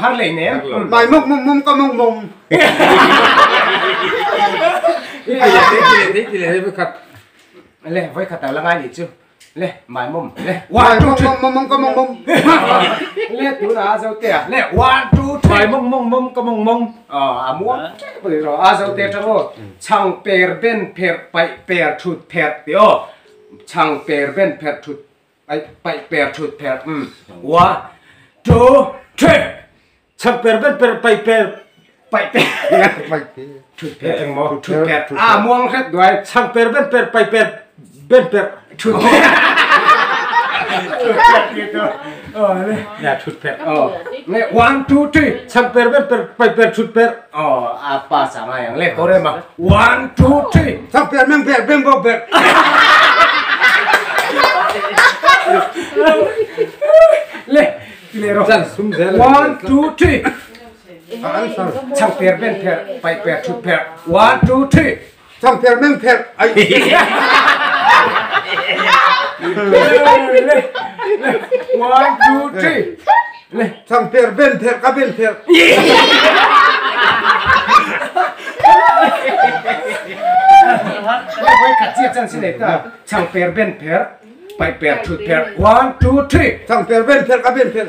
har lấy nè Mai mong mong mong ka mong mong. Le với khát là ngay gì chứ le mai mom le 1 2 3 mong mong ka mong mong. Le tu là dâu tè le 1 2 3 Mai mong mong mong ka mong mong. À mua bởi rồi à dâu tè cho chang per ben per pai per thụt per tiêu chang per ben per thụt pai pai per thụt per 1 2 3 chang per ben per pai per pai per thụt per thụt per à muông hết đuôi chang per ben per pai per ben per thụt per nè thụt per nè 1 2 3 chang per ben per pai per thụt per apa sama yang le kore ma 1 2 3 chang per men per ben bo per le le ro 1 2 3 chang per ben per pai per thụt per 1 2 3 chang per men per ai le 1 2 3 le chang per ben per ka ben per le với khát chia chân xin này ta chang per ben per pai per thụt per 1 2 3 chang per ben per ka ben per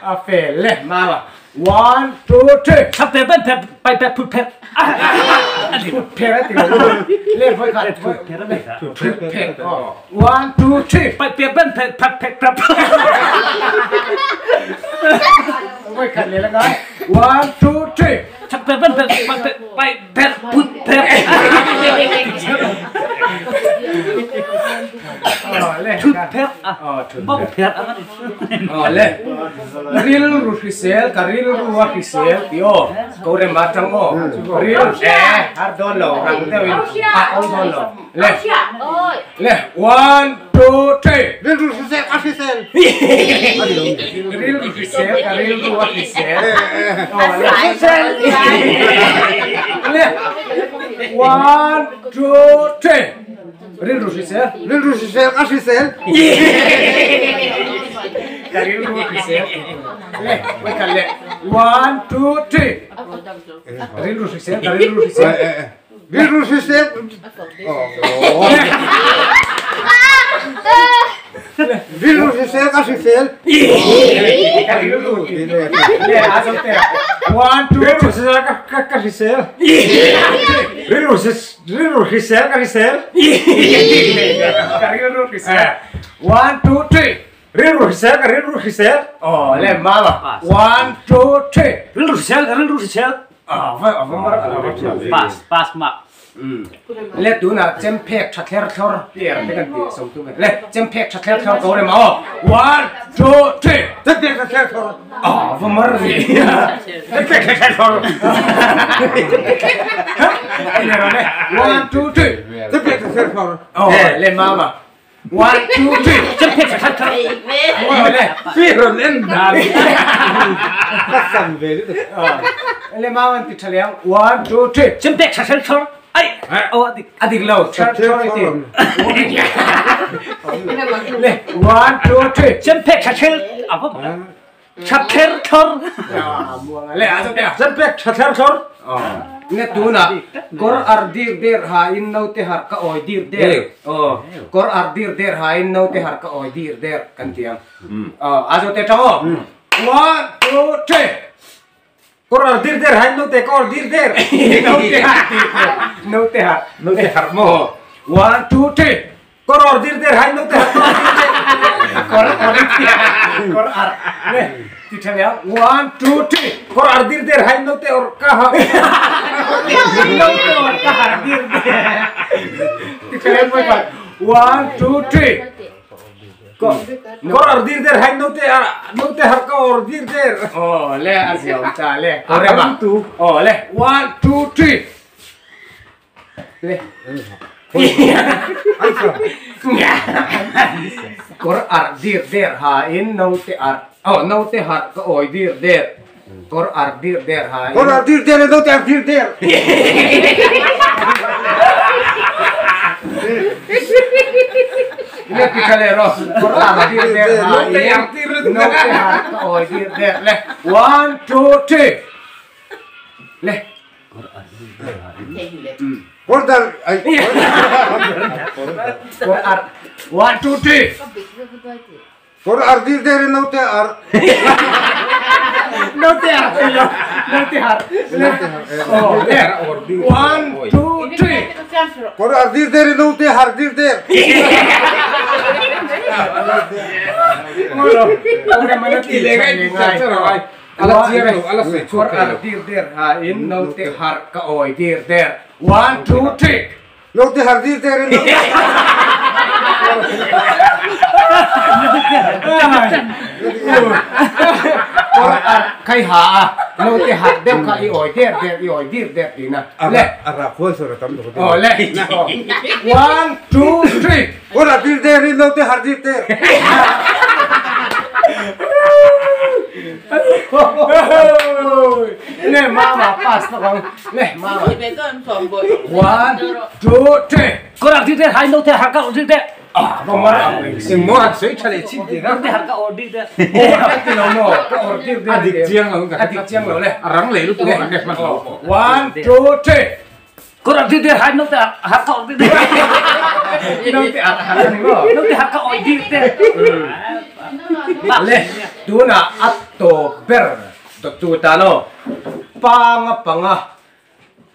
à phê le ma 1 2 3 chang per ben per pai per thụt per thụt per thì le với khát thụt per thụt per 1 2 3 pai per ben per per per per với khát le là cái 1 2 3 chang per ben per pai per thụt per thụt per bong per le ril ru fisel ka ril ru wa fisel tio ko re ma tang o ril har don lo rang teo in a ol don lo le le 1 2 3 ril ru fisel ka fisel ril ru fisel ka ril ru wa fisel le 1 2 3 ril ru fisel ril ru fisel ka fisel ril ru fisel le với cả le 1 2 3 ril ru fisel ka ril ru fisel ril ru fisel ril ru fisel ka fisel ril ru le a zo te 1 2 ril ru fisel ka fisel ril ru fisel ka fisel ka ril ru fisel 1 2 3 ril ru fisel ka ril ru fisel oh le mama 1 2 3 ril ru fisel ka ril ru fisel à vậy à vâng pass pass mà le tu na chem phek that thler thlor pier te kan ti som tu le chem phek that thler thlor ko re ma 1 2 3 chem phek that thler thlor à vâng mar vi chem phek that thler thlor 1 2 3 chem phek that thler thlor oh le mama 1 2 3 chem phek that thler thlor le phi ron en da ka sam ve le mama ti thaliang 1 2 3 chem phek that thler thlor ai ô adik lo thler thlor ti le 1 2 3 chem phek that thler à vâng that thler thlor le a zo te chem phek that thler thlor ne tu na kor ar dir der ha in no te har ka oi dir der oh kor ar dir der ha in no te har ka oi dir der kan tiang a zo te tao 1 2 3 Kawr ar dir der hain naute ka or dir der. Naute har tih tur. Naute har. Naute har maw? One two three. Kawr or dir der hain naute har ka or dir der. Kawr or kawr ar le ti tha leh ang. One two three. Kawr ar dir der hain naute or ka har. Naute or ka har dir der. Ti tha leh ang pawi khan. One two three. Kawr ar dir der hain naute ar naute har ka or dir der. Aw le a ziaawm ta le. Kawr rema. Aw le. One two three. Le. Kawr ar dir der ha in naute ar aw naute har ka awi dir der. Kawr ar dir der ha in. Kawr ar dir der in naute ar dir der. Le ti tha leh rawh. Kawr ar dir der ha in naute har ka awi dir der. Le one two three. Le. Kawr dar ai. Kawr ar one two three. Kawr ar dir der in naute ar. Naute ar thei lo. Naute har. Aw le. One two three. Kawr ar dir der in naute har dir der. Kawr ar dir der ha in naute har ka awi dir der. One two three. Naute har dir der in naute. Kawr ar khai ha a naute har deuh kha i awi der der i awi dir der tihna le. A rak hual sawn a tam tuk Aw le. One two three. Kawr ar dir der in naute har dir der. Le mama pass lawk ang le mama. One two three. Kawr ar dir der hai naute har ka awi dir der. Ah vang ang Eng maw han sawi tha leh chin tih na. Naute har ka awi dir der. Aw a ti lo maw ka awi dir der. A dik chiang lo a dik chiang lo le. A rang leh lutuk a hman lo. One two three. Kawr ar dir der hai naute har ka awi dir der. Naute ar har a ni maw. Naute har ka awi dir der. Le tunah a tawp ber tu ta lo panga panga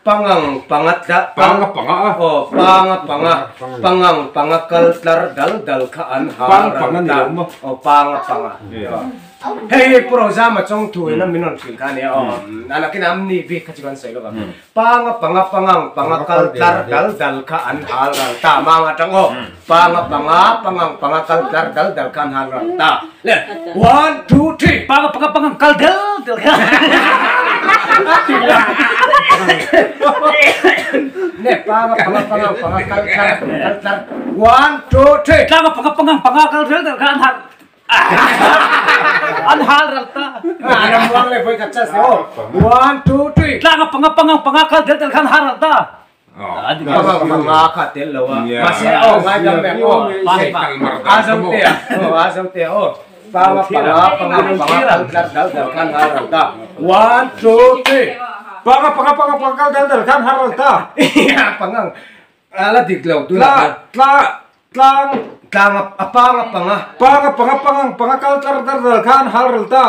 pangang panga tla panga panga a aw panga panga pangang panga kal tlar dal dal kha an ha pang panga ni lo maw aw panga panga hei hei pu Rozama chawng thu in a min rawn hrilh kha a nia aw a nakin am ni bik kha chu kan sawi lawk ang panga panga pangang panga kal tlar dal dal kha an hal ral ta mang atang aw panga panga pangang panga kal tlar dal dal kha an hal ral ta le one two three panga panga pangang kal del del kha le panga panga pangang panga kal tlar kal tlar one two three panga panga pangang panga kal del del kha an hal an hal ral ta ram wang le voi khat chas le aw one two three tlanga panga pangang panga kal del del khan hal ral ta panga panga kha tel lo a mahse aw ngai dam em aw a zo te a aw a zo te a aw panga panga pangang panga kal tlar dal dal khan hal ral ta one two three panga panga panga panga kal dal dal khan hal ral ta pangang ala dik lo tuna tla tlang tlang a panga panga panga panga pangang panga kal tlar dal dal khan hal ral ta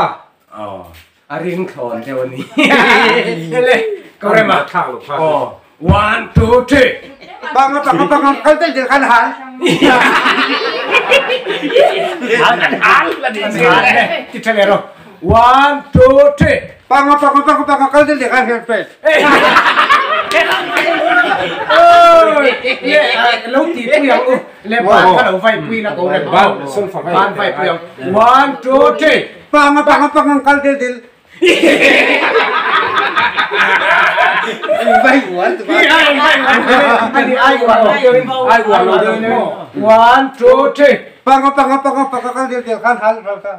aw a ring thlawn deuh a ni le ko rema aw one two three panga panga pangang kal dal dal khan hal hal hal ti tha le ro one two three panga panga panga panga kal dal dal khan hal pe lo ti pui ang u le ban kha lo vai pui la ko rem ban sol fa ban vai pui ang one two three panga panga pangang kal dal dal vai uar tu ani ai uar lo ai uar lo one two three panga panga panga panga kal dal dal khan hal ral ta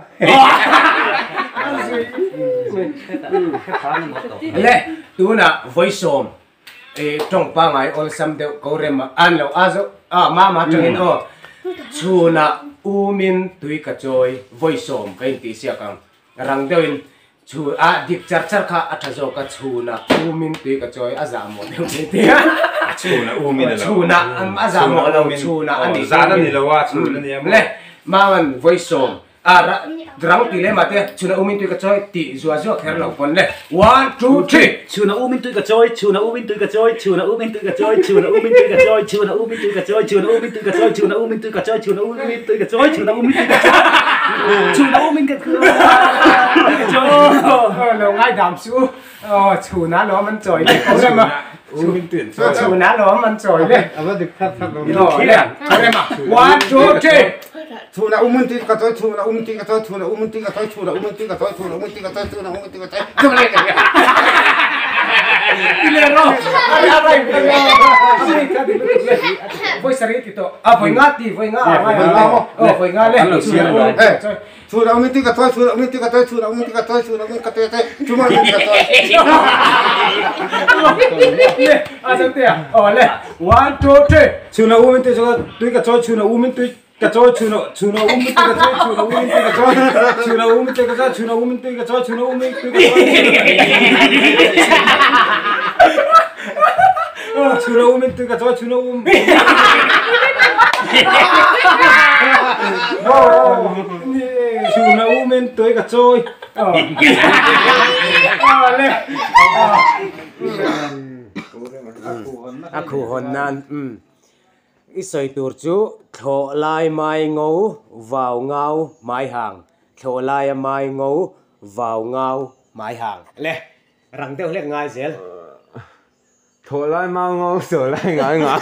le tuna voi sawm tawng pangai awlsam deuh ko rem an lo a zo a mama tangin aw chhunah umin tui ka chawi voi sawm ka intih siak ang rang deuhin chhu a dik char char kha a tha zawk a chhunah umin tui ka chawi a zah mawh deuh mai te a chhunah umin a lo chhunah a zah mawh lo chhunah a nih zan a ni lo a chhun a ni a maw le maman voi sawm a Rang ti lem ah te chhuna umin tui ka chawi tih zuah zuah kher lo pawn le. One, two, three. Chhuna umin tui ka chawi, chhuna umin tui ka chawi, chhuna umin tui ka chawi, chhuna umin tui ka chawi, chhuna umin tui ka chawi, chhuna umin tui ka chawi, chhuna umin tui ka chawi, chhuna umin tui ka chawi, chhuna umin tui ka chawi, chhuna umin ka chawi. Lo ngaidam suh u. Aw chhuna lawm an chawi le ko rem a. Chhuna lawm an chawi le. A va dik that that lo. Aw le ko rem a. One two three. Chhuna umun ti ka chawi chhuna umun ti ka chawi chhuna umun ti ka chawi chhuna umun ti ka chawi chhuna umun ti ka chawi chhuna umun ti ka chawi chhuna Ti le ro. A ri a rai a ri a ri ka dik lutuk le. Vawi sarih ti tawh. A vawi nga ti vawi nga a ngai ang le. Aw vawi nga le. Chhuna umun ti ka chawi. Chhuna umun ti ka chawi chhuna umun ti ka chawi chhuna umun ti ka chawi chhuna umun ka chawi chhuna umun ti ka chawi. Le a zo te a. Aw le. One two three. Chhuna umin tui tui ka chawi chhuna umin tui ka chawi chhuna chhuna umin tui ka chawi chhuna umin tui ka chawi chhuna umin tui ka chawi chhuna umin tui ka chawi chhuna umin tui ka chawi chhuna umin tui ka chawi chhuna um chhuna umin tui ka chawi A khuh hawn nan i sawi tur chu thlawh lai mai ngo vau ngau mai hang thlawh laia mai ngo vau ngau mai hang le rang deuh hlek ngai zel. Thlawh lai mau ngo thlawh lai ngai ngau.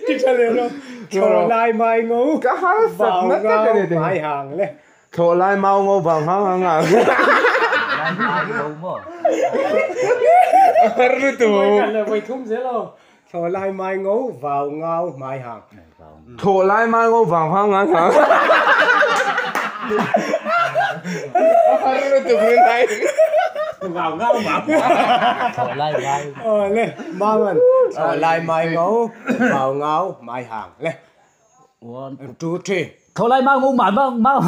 Ti tha leh rawh. Thlawh lai mai ngo vau ngau mai hang le. Thlawh lai mau ngo vang hang hang hang. Har lutuk. Voi thum zel aw. Thlawh lai mai ngo vau ngau mai hang. Thlawh lai mai ngo vang hang hang hang. Har lutuk rin ai. Vau ngau mau. Thlawh lai mai. Aw le mangan. Thlawh lai mai ngo vau ngau mai hang le. One, two, three. Thlawh lai mau ngo mai mau mau.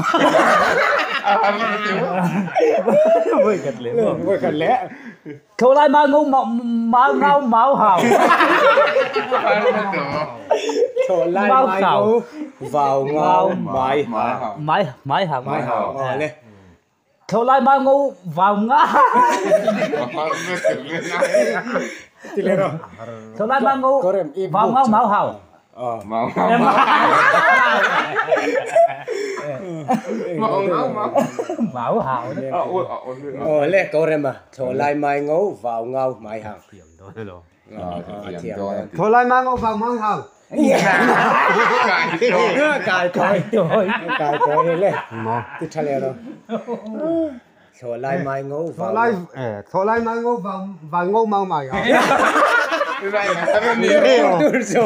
Voi khat leh. Voi khat leh. Thlawh lai mau ngo mau ngau mau hau. Thlawh lai mai ngo vau ngau mai hau. Mai mai hau. Mai hau. Aw le. Thlawh lai mau ngo vau ngau. Ti le rawh. Thlawh lai mau ngo vau ngau mau hau. Mau ngau mau. Mau hau. Aw le ko rem a. Thlawh lai mai ngo vau ngau mai hau. Thlawh lai mai ngo vau ngau hau. Kai kai toi. Kai toi le. Ti tha le rawh. Thlawh lai mai ngo vau. Thlawh lai mai ngo vau vau ngau mau mai hau. Tur chu.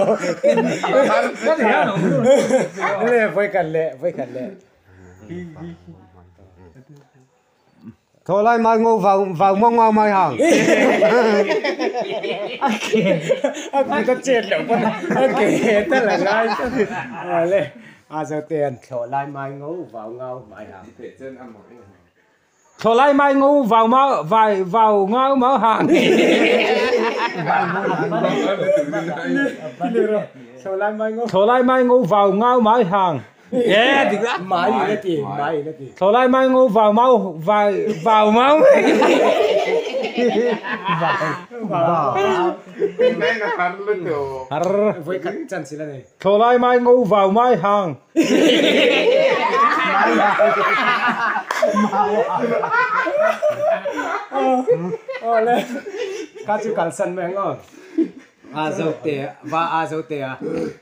Le voi khat le voi khat le. Thlawh lai mai ngo vau vau mau ngau mai hang. A kut a chet loh pawn a ke ta la ngai aw le a zo te an thlawh lai mai ngo vau ngau mai hang. Thlawh lai mai ngo vau mau vai vau ngau mau hang. Thlawh lai mai ngo. Thlawh lai mai ngo vau ngau mai hang. Mai in a ti, mai in a ti. Thlawh lai mai ngo vau mau vai vau mau. Har. Voi khat chan sil a ni. Thlawh lai mai ngo vau mai hang. Aw le, ka chu kalsan mai ang aw. A zo te va a zo te a,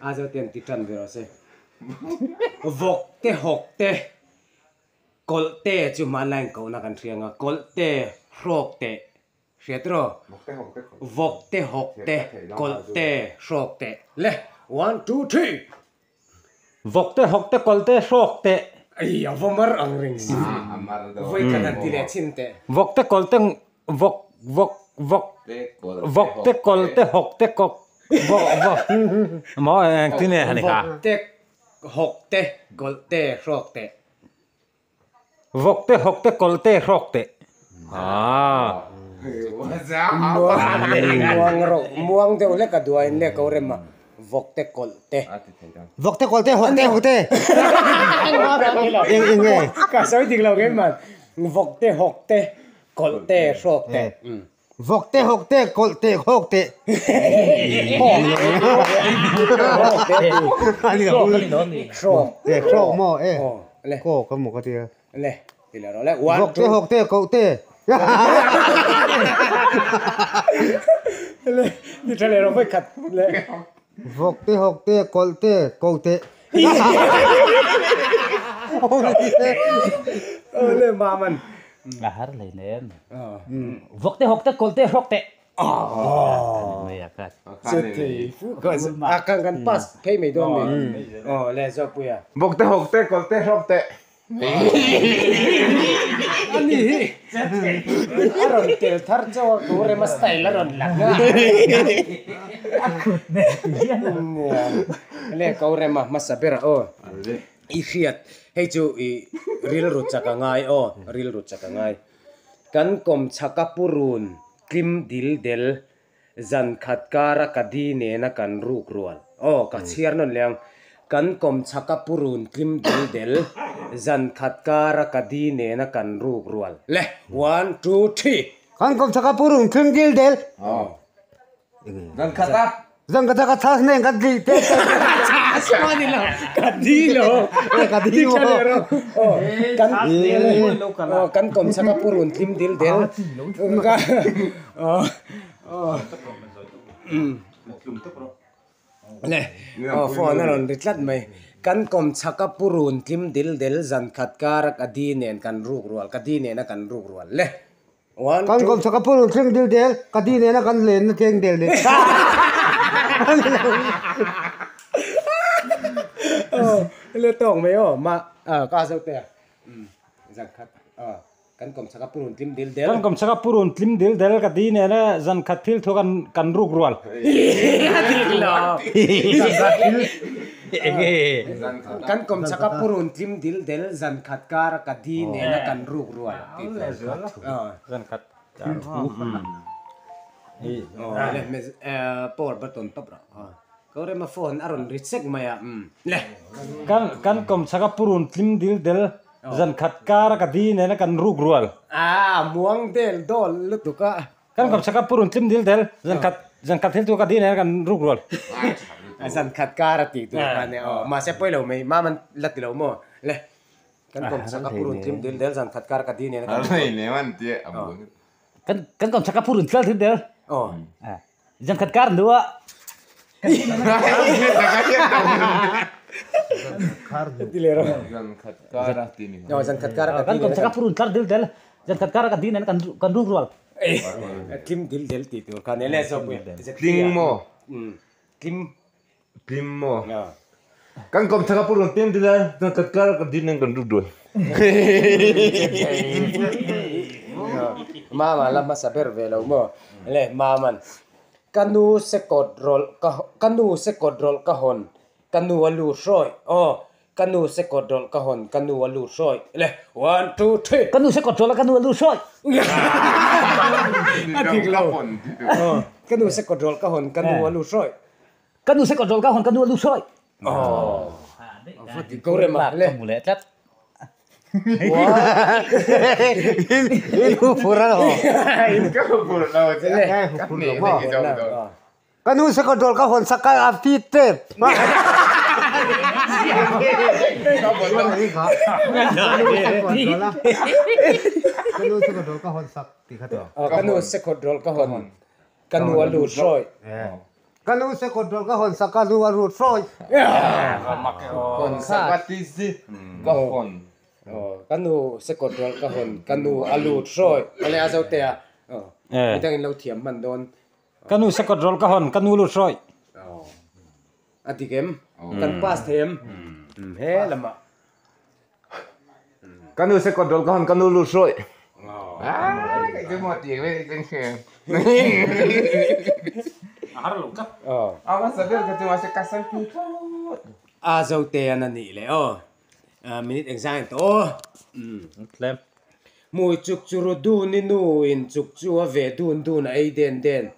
a zo te an ti tan ve rawh se. Vawk te hawk te kawlh te chu hmanlai in kohna kan hria ang a, kawlh te hrawk teh hriat rawh. Vawk te hawk te kawlh te hrawk teh le one two three. Vawk te hawk te kawlh te hrawk teh. Ei a va mar ang reng si. Vawi khat han ti leh chhin teh. Vawk te kawlh te vawk vawk vawk vawk te kawlh te hawk te kawk vawk vawk maw engtin nge han i kha. Vawk te hawk te kawlh te hrawk teh. Vawk te hawk te kawlh te hrawk teh. Aa. Muang rawh muang deuh hlek a duain leh ko rem a. Vawkte kawlh te. Vawkte kawlh te hawk te hawk te. Eng eng nge? Ka sawi dik lo keimah. Vawkte hawk te kawlh te hrawk te. Vawkte hawk te kawlh te hawk te. Hrawk. Hrawk maw e. Kawk ka maw ka tia. Le ti le rawh le. One Vawkte hawk te koh te. Le ti tha le rawh vawi khat le. Vawkte hawk te kawlh te ko te. Le maman. A har hlei nem. Vawkte hawk te kawlh te hrawk te. A kan kan pass phei mai dawn ni. Aw le Zopuia. Vawkte hawk te kawlh te hrawk te. Ani hi a rawn tel thar chauh a ku rema style a rawn lang a. Le ko rema hmasa ber a aw. I hriat hei chu i rilru chak a ngai aw rilru chak a ngai. Kan kawm chhak a purun tlim dil del zan khat kara ka di nena kan ruk rual. Aw ka chhiar nawn leh ang. Kan kawm chhak a purun tlim dil del zan khat kara ka di nena kan ruk rual. Le one two three. Kan kawm chhak a purun tlim dil del. Zan khat a. Zan khat a ka chhas nen ka di te. Chhas pawh ni lo ka di lo. Ka di lo. Kan kan kawm chhak a purun tlim dil del. Le aw phone a rawn ri tlat mai. Kan kawm chhak a purun tlim dil del zan khat kar a ka di nen kan ruk rual ka di nen a kan ruk rual le. One Kan two kawm chhak a purun tlim dil del ka di nen a kan len na teng del del. Le tawk mai aw ma ka zo te a zan khat kan kawm chhak a purun tlim dil del. Kan kawm chhak a purun tlim dil del ka di nen a zan khat thil thu kan kan ruk rual. Dik lo. Kan kawm chhak a purun tlim dil del zan khat kar a ka di nen a kan ruk rual. Zan khat. Le power button tawp rawh. Ko rema phone a rawn ri sek mai a. Le. Kan kan kawm chhak a purun tlim dil del zan khat kar a ka di nen a kan ruk rual. A muang del dawl lutuk a. Kan kawm chhak a purun tlim dil del zan khat zan khat thil chu ka di nen a kan ruk rual. Zan khat kar a tih tur khan e aw. Mahse pawi lo mai mam an la ti lo maw. Le kan kawm chhak a purun tlim dil del zan khat kar ka di nen a kan ruk rual. Kan kan kawm chhak a purun tlim dil del. Aw. Zan khat kar nu a. Zan khat kar a ti ni. Aw zan khat kar a ka Kan di kawm nen a chhak a kan purun tlar dil del zan khat kar a ka di nen kan kan ruk rual. Tlim dil del tih tur khan e le zawk pui. Tling maw? Tlim. Tlim maw? Kan kawm chhak a purun tlim dil del zan khat kar a ka di nen kan ruk rual. Mama la hmasa ber ve lo maw? Le maman ka nu se kawt rawlh ka ka nu se kawt rawlh ka hawn ka nu a lut hrawi aw ka nu se kawt rawlh ka hawn ka nu a lut hrawi le one two three. Ka nu se kawt rawlh a ka nu a lut hrawi. A dik lo ka nu se kawt rawlh ka hawn ka nu a lut hrawi. Ka nu se kawt rawlh ka hawn ka nu a lut hrawi. Ko rema le. Ka mu leh tlat. In hu phur a lo. Ka hu phur lo che. Ka hu phur lo maw? Ka nu se kawt rawlh ka hawn sak ka a fit tep. Ka nu se kawt rawlh ka hawn sak tih kha tawh. Ka nu se kawt rawlh ka hawn ka nu a lut hrawi. Ka nu se kawt rawlh ka hawn sak ka nu a lut hrawi. Hawn sak a ti si ka hawn. Ka nu se kawt rawlh ka hawn ka nu a lut hrawi. Awle a zo te a. Midang in lo thiam hman dawn. Ka nu se kawt rawlh ka hawn ka nu lut hrawi. A dik em? Kan pass thei em? He lamah. Ka nu se kawt rawlh ka hawn ka nu lut hrawi. A zo te an a nih leh aw. Minute engzang in tawh aw. Tlem. Hmui chuk chu ru dun i nu in chuk chu a ve dun dun a ei den den.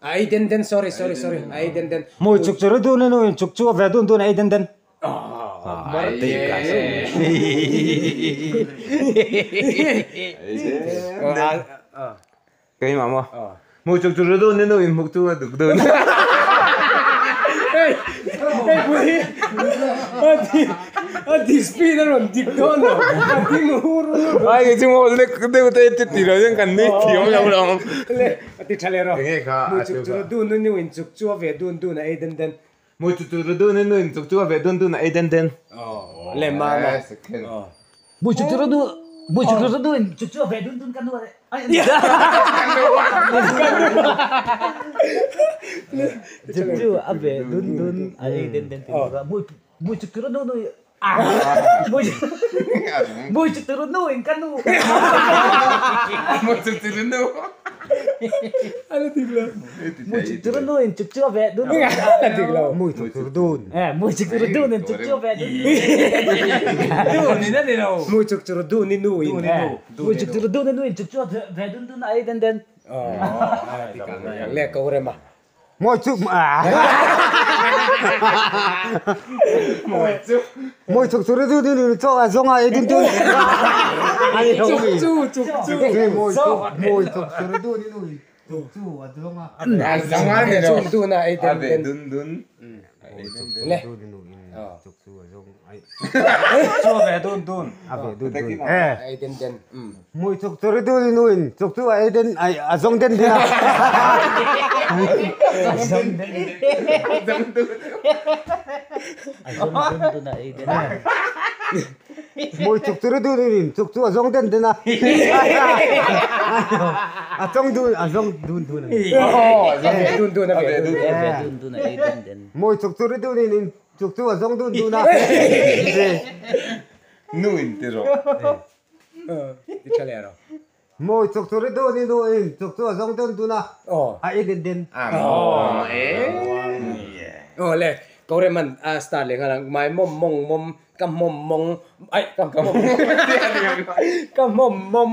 A ei den den sorry sorry sorry a ei den den. Mui chuk chu ri dun in u in chuk chu a ve dun dun a ei den den. Keimah maw? Mui chuk chu ri dun in u in hmuk chu a duk dun. Hei hei pui hi a di a di speed a rawn dik dawn lo a ding hur hur. Ai kei chu maw lek deuh te ti ti lo hian kan nui thiam lo lo. Le a ti tha leh rawh. Enge kha Mui chuk chu ri dun in u in chuk chu a ve dun dun a ei den den. Mui chuk chu ri dun in u in chuk chu a ve dun dun a ei den den. Le mama. Mui chuk chu ri dun mui chuk chu ri dun in chuk chu a ve dun dun ka nu a Chuk chu a ve dun dun a ei den den ti mui mui chuk chu ri dun mui mui chuk chu ri nu in ka nu Mui chuk chu ri nu mui chuk chu ri nu in chuk chu a ve dun Mui chuk chu ri dun. Mui chuk chu ri dun in chuk chu a ve dun Dun in a ni lo. Mui chuk chu ri dun i nu in. Mui chuk chu ri dun i nu in chuk chu a ve dun dun a ei den den. Le ko rem a. Mui chuk Mui chuk chu ri dun i nu in chaw a zawng a ei dun dun. Chuk chu chuk chu. Mui chuk mui chuk chu ri dun i nu in chuk chu a zawng a. A zawng a ni lo. Dun dun a ei A den ve den. dun dun. Le. Chuk chu a zawng ai. Chu a ve dun dun. A ve dun dun. Ei den den. Mui chuk chu ri dun i nu in chuk chu a ei den ai a zawng den den a. A zawng dun dun a ei den a. Mui chuk chu ri dun i in chuk chu a zawng den den a. A chawng dun a zawng dun dun a ni. A ve dun dun a ve dun A ve dun dun a ei den den. Mui chuk chu ri dun in in chuk chu a zawng dun dun a. Nu in ti rawh. Ti tha leh rawh. Mui chuk chu ri dun i nu in chuk chu a zawng dun dun a. A ei den den. Aw le ko rem an a start leh nghal ang mai mawm mawng mawm ka hmawm mawng aih ka hmawm ka hmawm mawm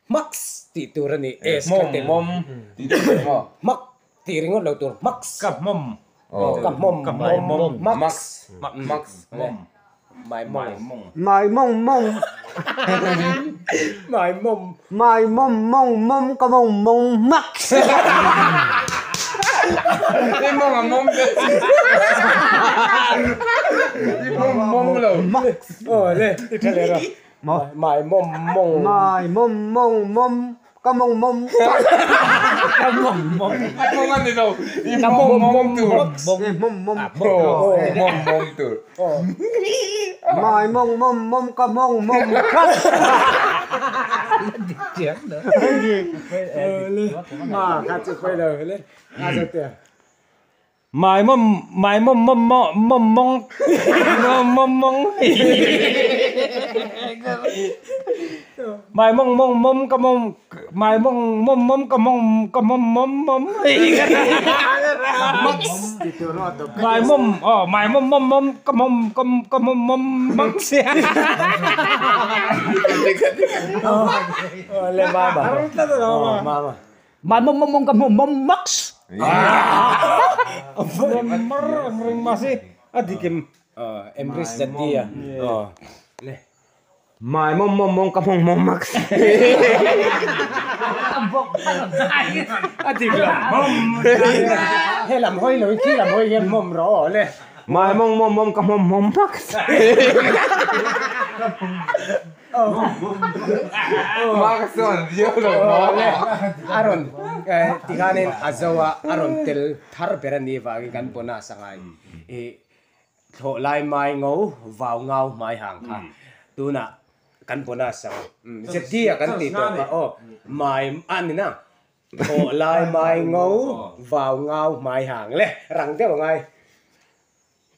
hmaks tih tur a ni s kha tel Mawm tih tur a ni maw? Hmak tih ringawt lo tur hmaks Ka hmawm ka hmawm mawm hmaks Hmaks mawm mai mawng Mai mawng mawng mai mawm Mai mawm mawng mawm ka mawng mawng hmaks. I mawng a mawm ve chi. I mawng mawng lo. Hmaks. Aw le ti tha leh rawh. Mai mawm mawng. Mai mawm mawng mawm ka mawng mawm. Ka mawng mawng. A mawng a ni lo. I mawng mawng tur. I mawm mawm. Mawm mawng tur. Mai mawng mawm mawm ka mawng mawm hmaks. Ma kha chu khawi lo le a zo te. Mai mawm mai mawm mawm mawm mawng mawm mawng Mai mawng mawng mawm ka mawng mai mawng mawm mawm ka mawng ka mawm mawm mawm Mai mawm aw mai mawm mawm mawm ka mawm ka ka mawm mawm mawm Le mama. Mama. Mai mawm mawm mawm ka mawm mawm maks. Mar ang ring masi a dikim. Emrys Zatia. Le. Mai mawm mawm mawm ka mawng mawm maks. A dik lo mawm. He lam hawi lo in khi lam hawi hian mawm rawh aw le. Mai mawng mawm mawm ka mawm mawm maks. Ma ka sawn viau lo maw. Le a rawn tikhanin a zo a a rawn tel thar ber a ni vangin kan bonus a ngai. I thlawh lai mai ngo vau ngau hmai hang kha tunah kan bonus ang. Zeti a kan tih tawh kha aw mai a ni na thlawh lai mai ngo vau ngau hmai hang le rang deuh a ngai.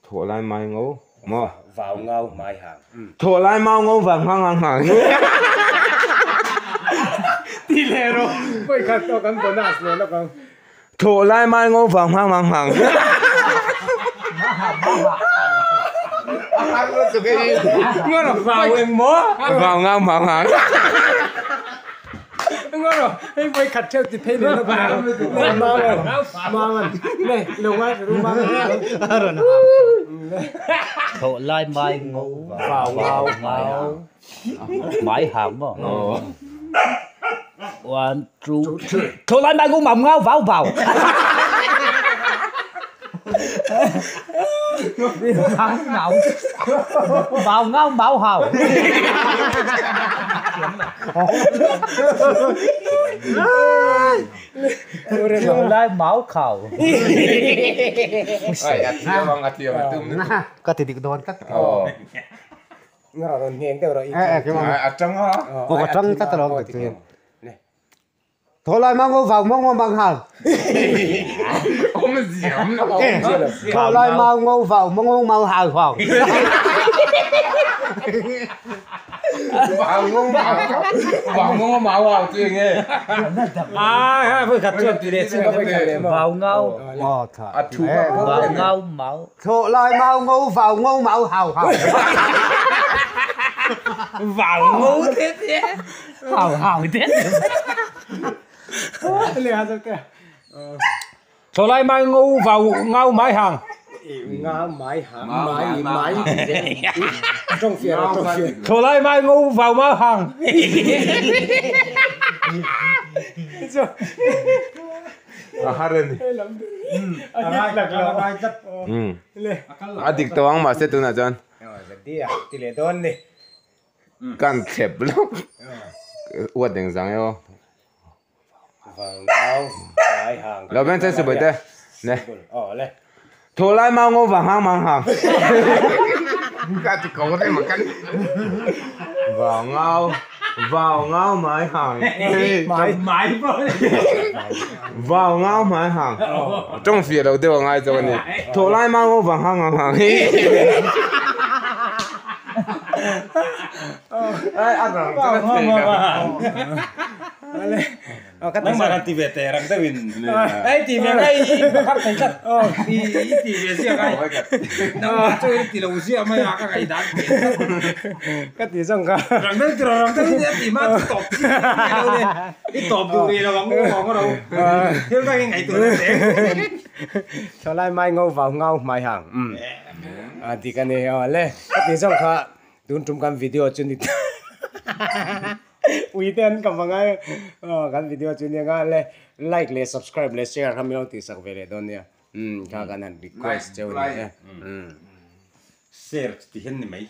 Thlawh lai mai ngo maw? Vau ngau hmai hang. Thlawh lai mau ngo vau ngau ngang hang. Ti leh rawh vawi khat tawh kan bonus leh lawk ang. Thlawh lai mai ngo vau ngau ngang hang. Vau eng maw? Vau ngau hmang hang. Ngaro hei voi khat theu ti phei le na mangan le lo ngai ru mangan Thọ lai mai ngô vào ngao ngao mãi hàng mà. One two three. Thọ lai mai ngô mầm ngao vào vào. Vào ngao vào ngao bảo hào. Thọ lai máu khảo. Ai atia bang atia tum. Ka ti dik don ka. Oh. Ngaro ron heng deuh ro i. Eh ke ma. Atang ha. Ko ka tang ta ta lo ti. Thọ lai mang ngô vào mong ngô mang hàng. Om ziam na. Thọ lai mang ngô vào mong ngô mang hàng vào. Vào ngô mạo vào ngô mạo vào chuyện nghe. À voi khat chuan ti le chin ka voi khat le Vào ngao Ờ thà. À thu vào ngao máu. Thọ lai mang ngô vào ngô mạo hào hào. Vào ngô thế thế. Hào hào thế. Le ha te. Thọ lai mai ngô vào ngao mãi hàng. Ngao mãi hàng mãi mãi trong phía trong phía. Thọ lai mai ngô vào mãi hàng. À haren. Ừ. À dik tawang ma se tu na chan. Ti à ti le don ni. Kan thep lo. Uat ding zang yo. Vào ngao mãi hàng. Lo ben se su te. Ne. Ờ le. Thọ lai mang ngô vào hang mang hàng. Ka ti ko te ma kan. Vào ngao mãi hàng. Mãi mãi Vào ngao mãi hàng. Trong phía đầu tiêu ngay cho này. Thọ lai mang ngô vào hang mang hàng. Ai ăn rồi. Nang mà ti về tè răng te win. Ai ti về cái khắc thành cắt. Ti ti về xia cái. Nang chơi ti lâu xia mà ya cái đàn. Cái ti xong cả. Răng te ti răng te ti mà tọp. Đi tọp du đi là bóng bóng đâu. Thiếu cái ngày tuổi thế. Thọ lai mai ngô vào ngao mãi hàng. À thì cái này le. Cái ti xong cả. Tun tum kan video chun đi. Ui ten kam mangai kan video chu nia nga le like le subscribe le share kham lo ti sak ve le don nia ka kan han request cheu ni share ti hen ni mai.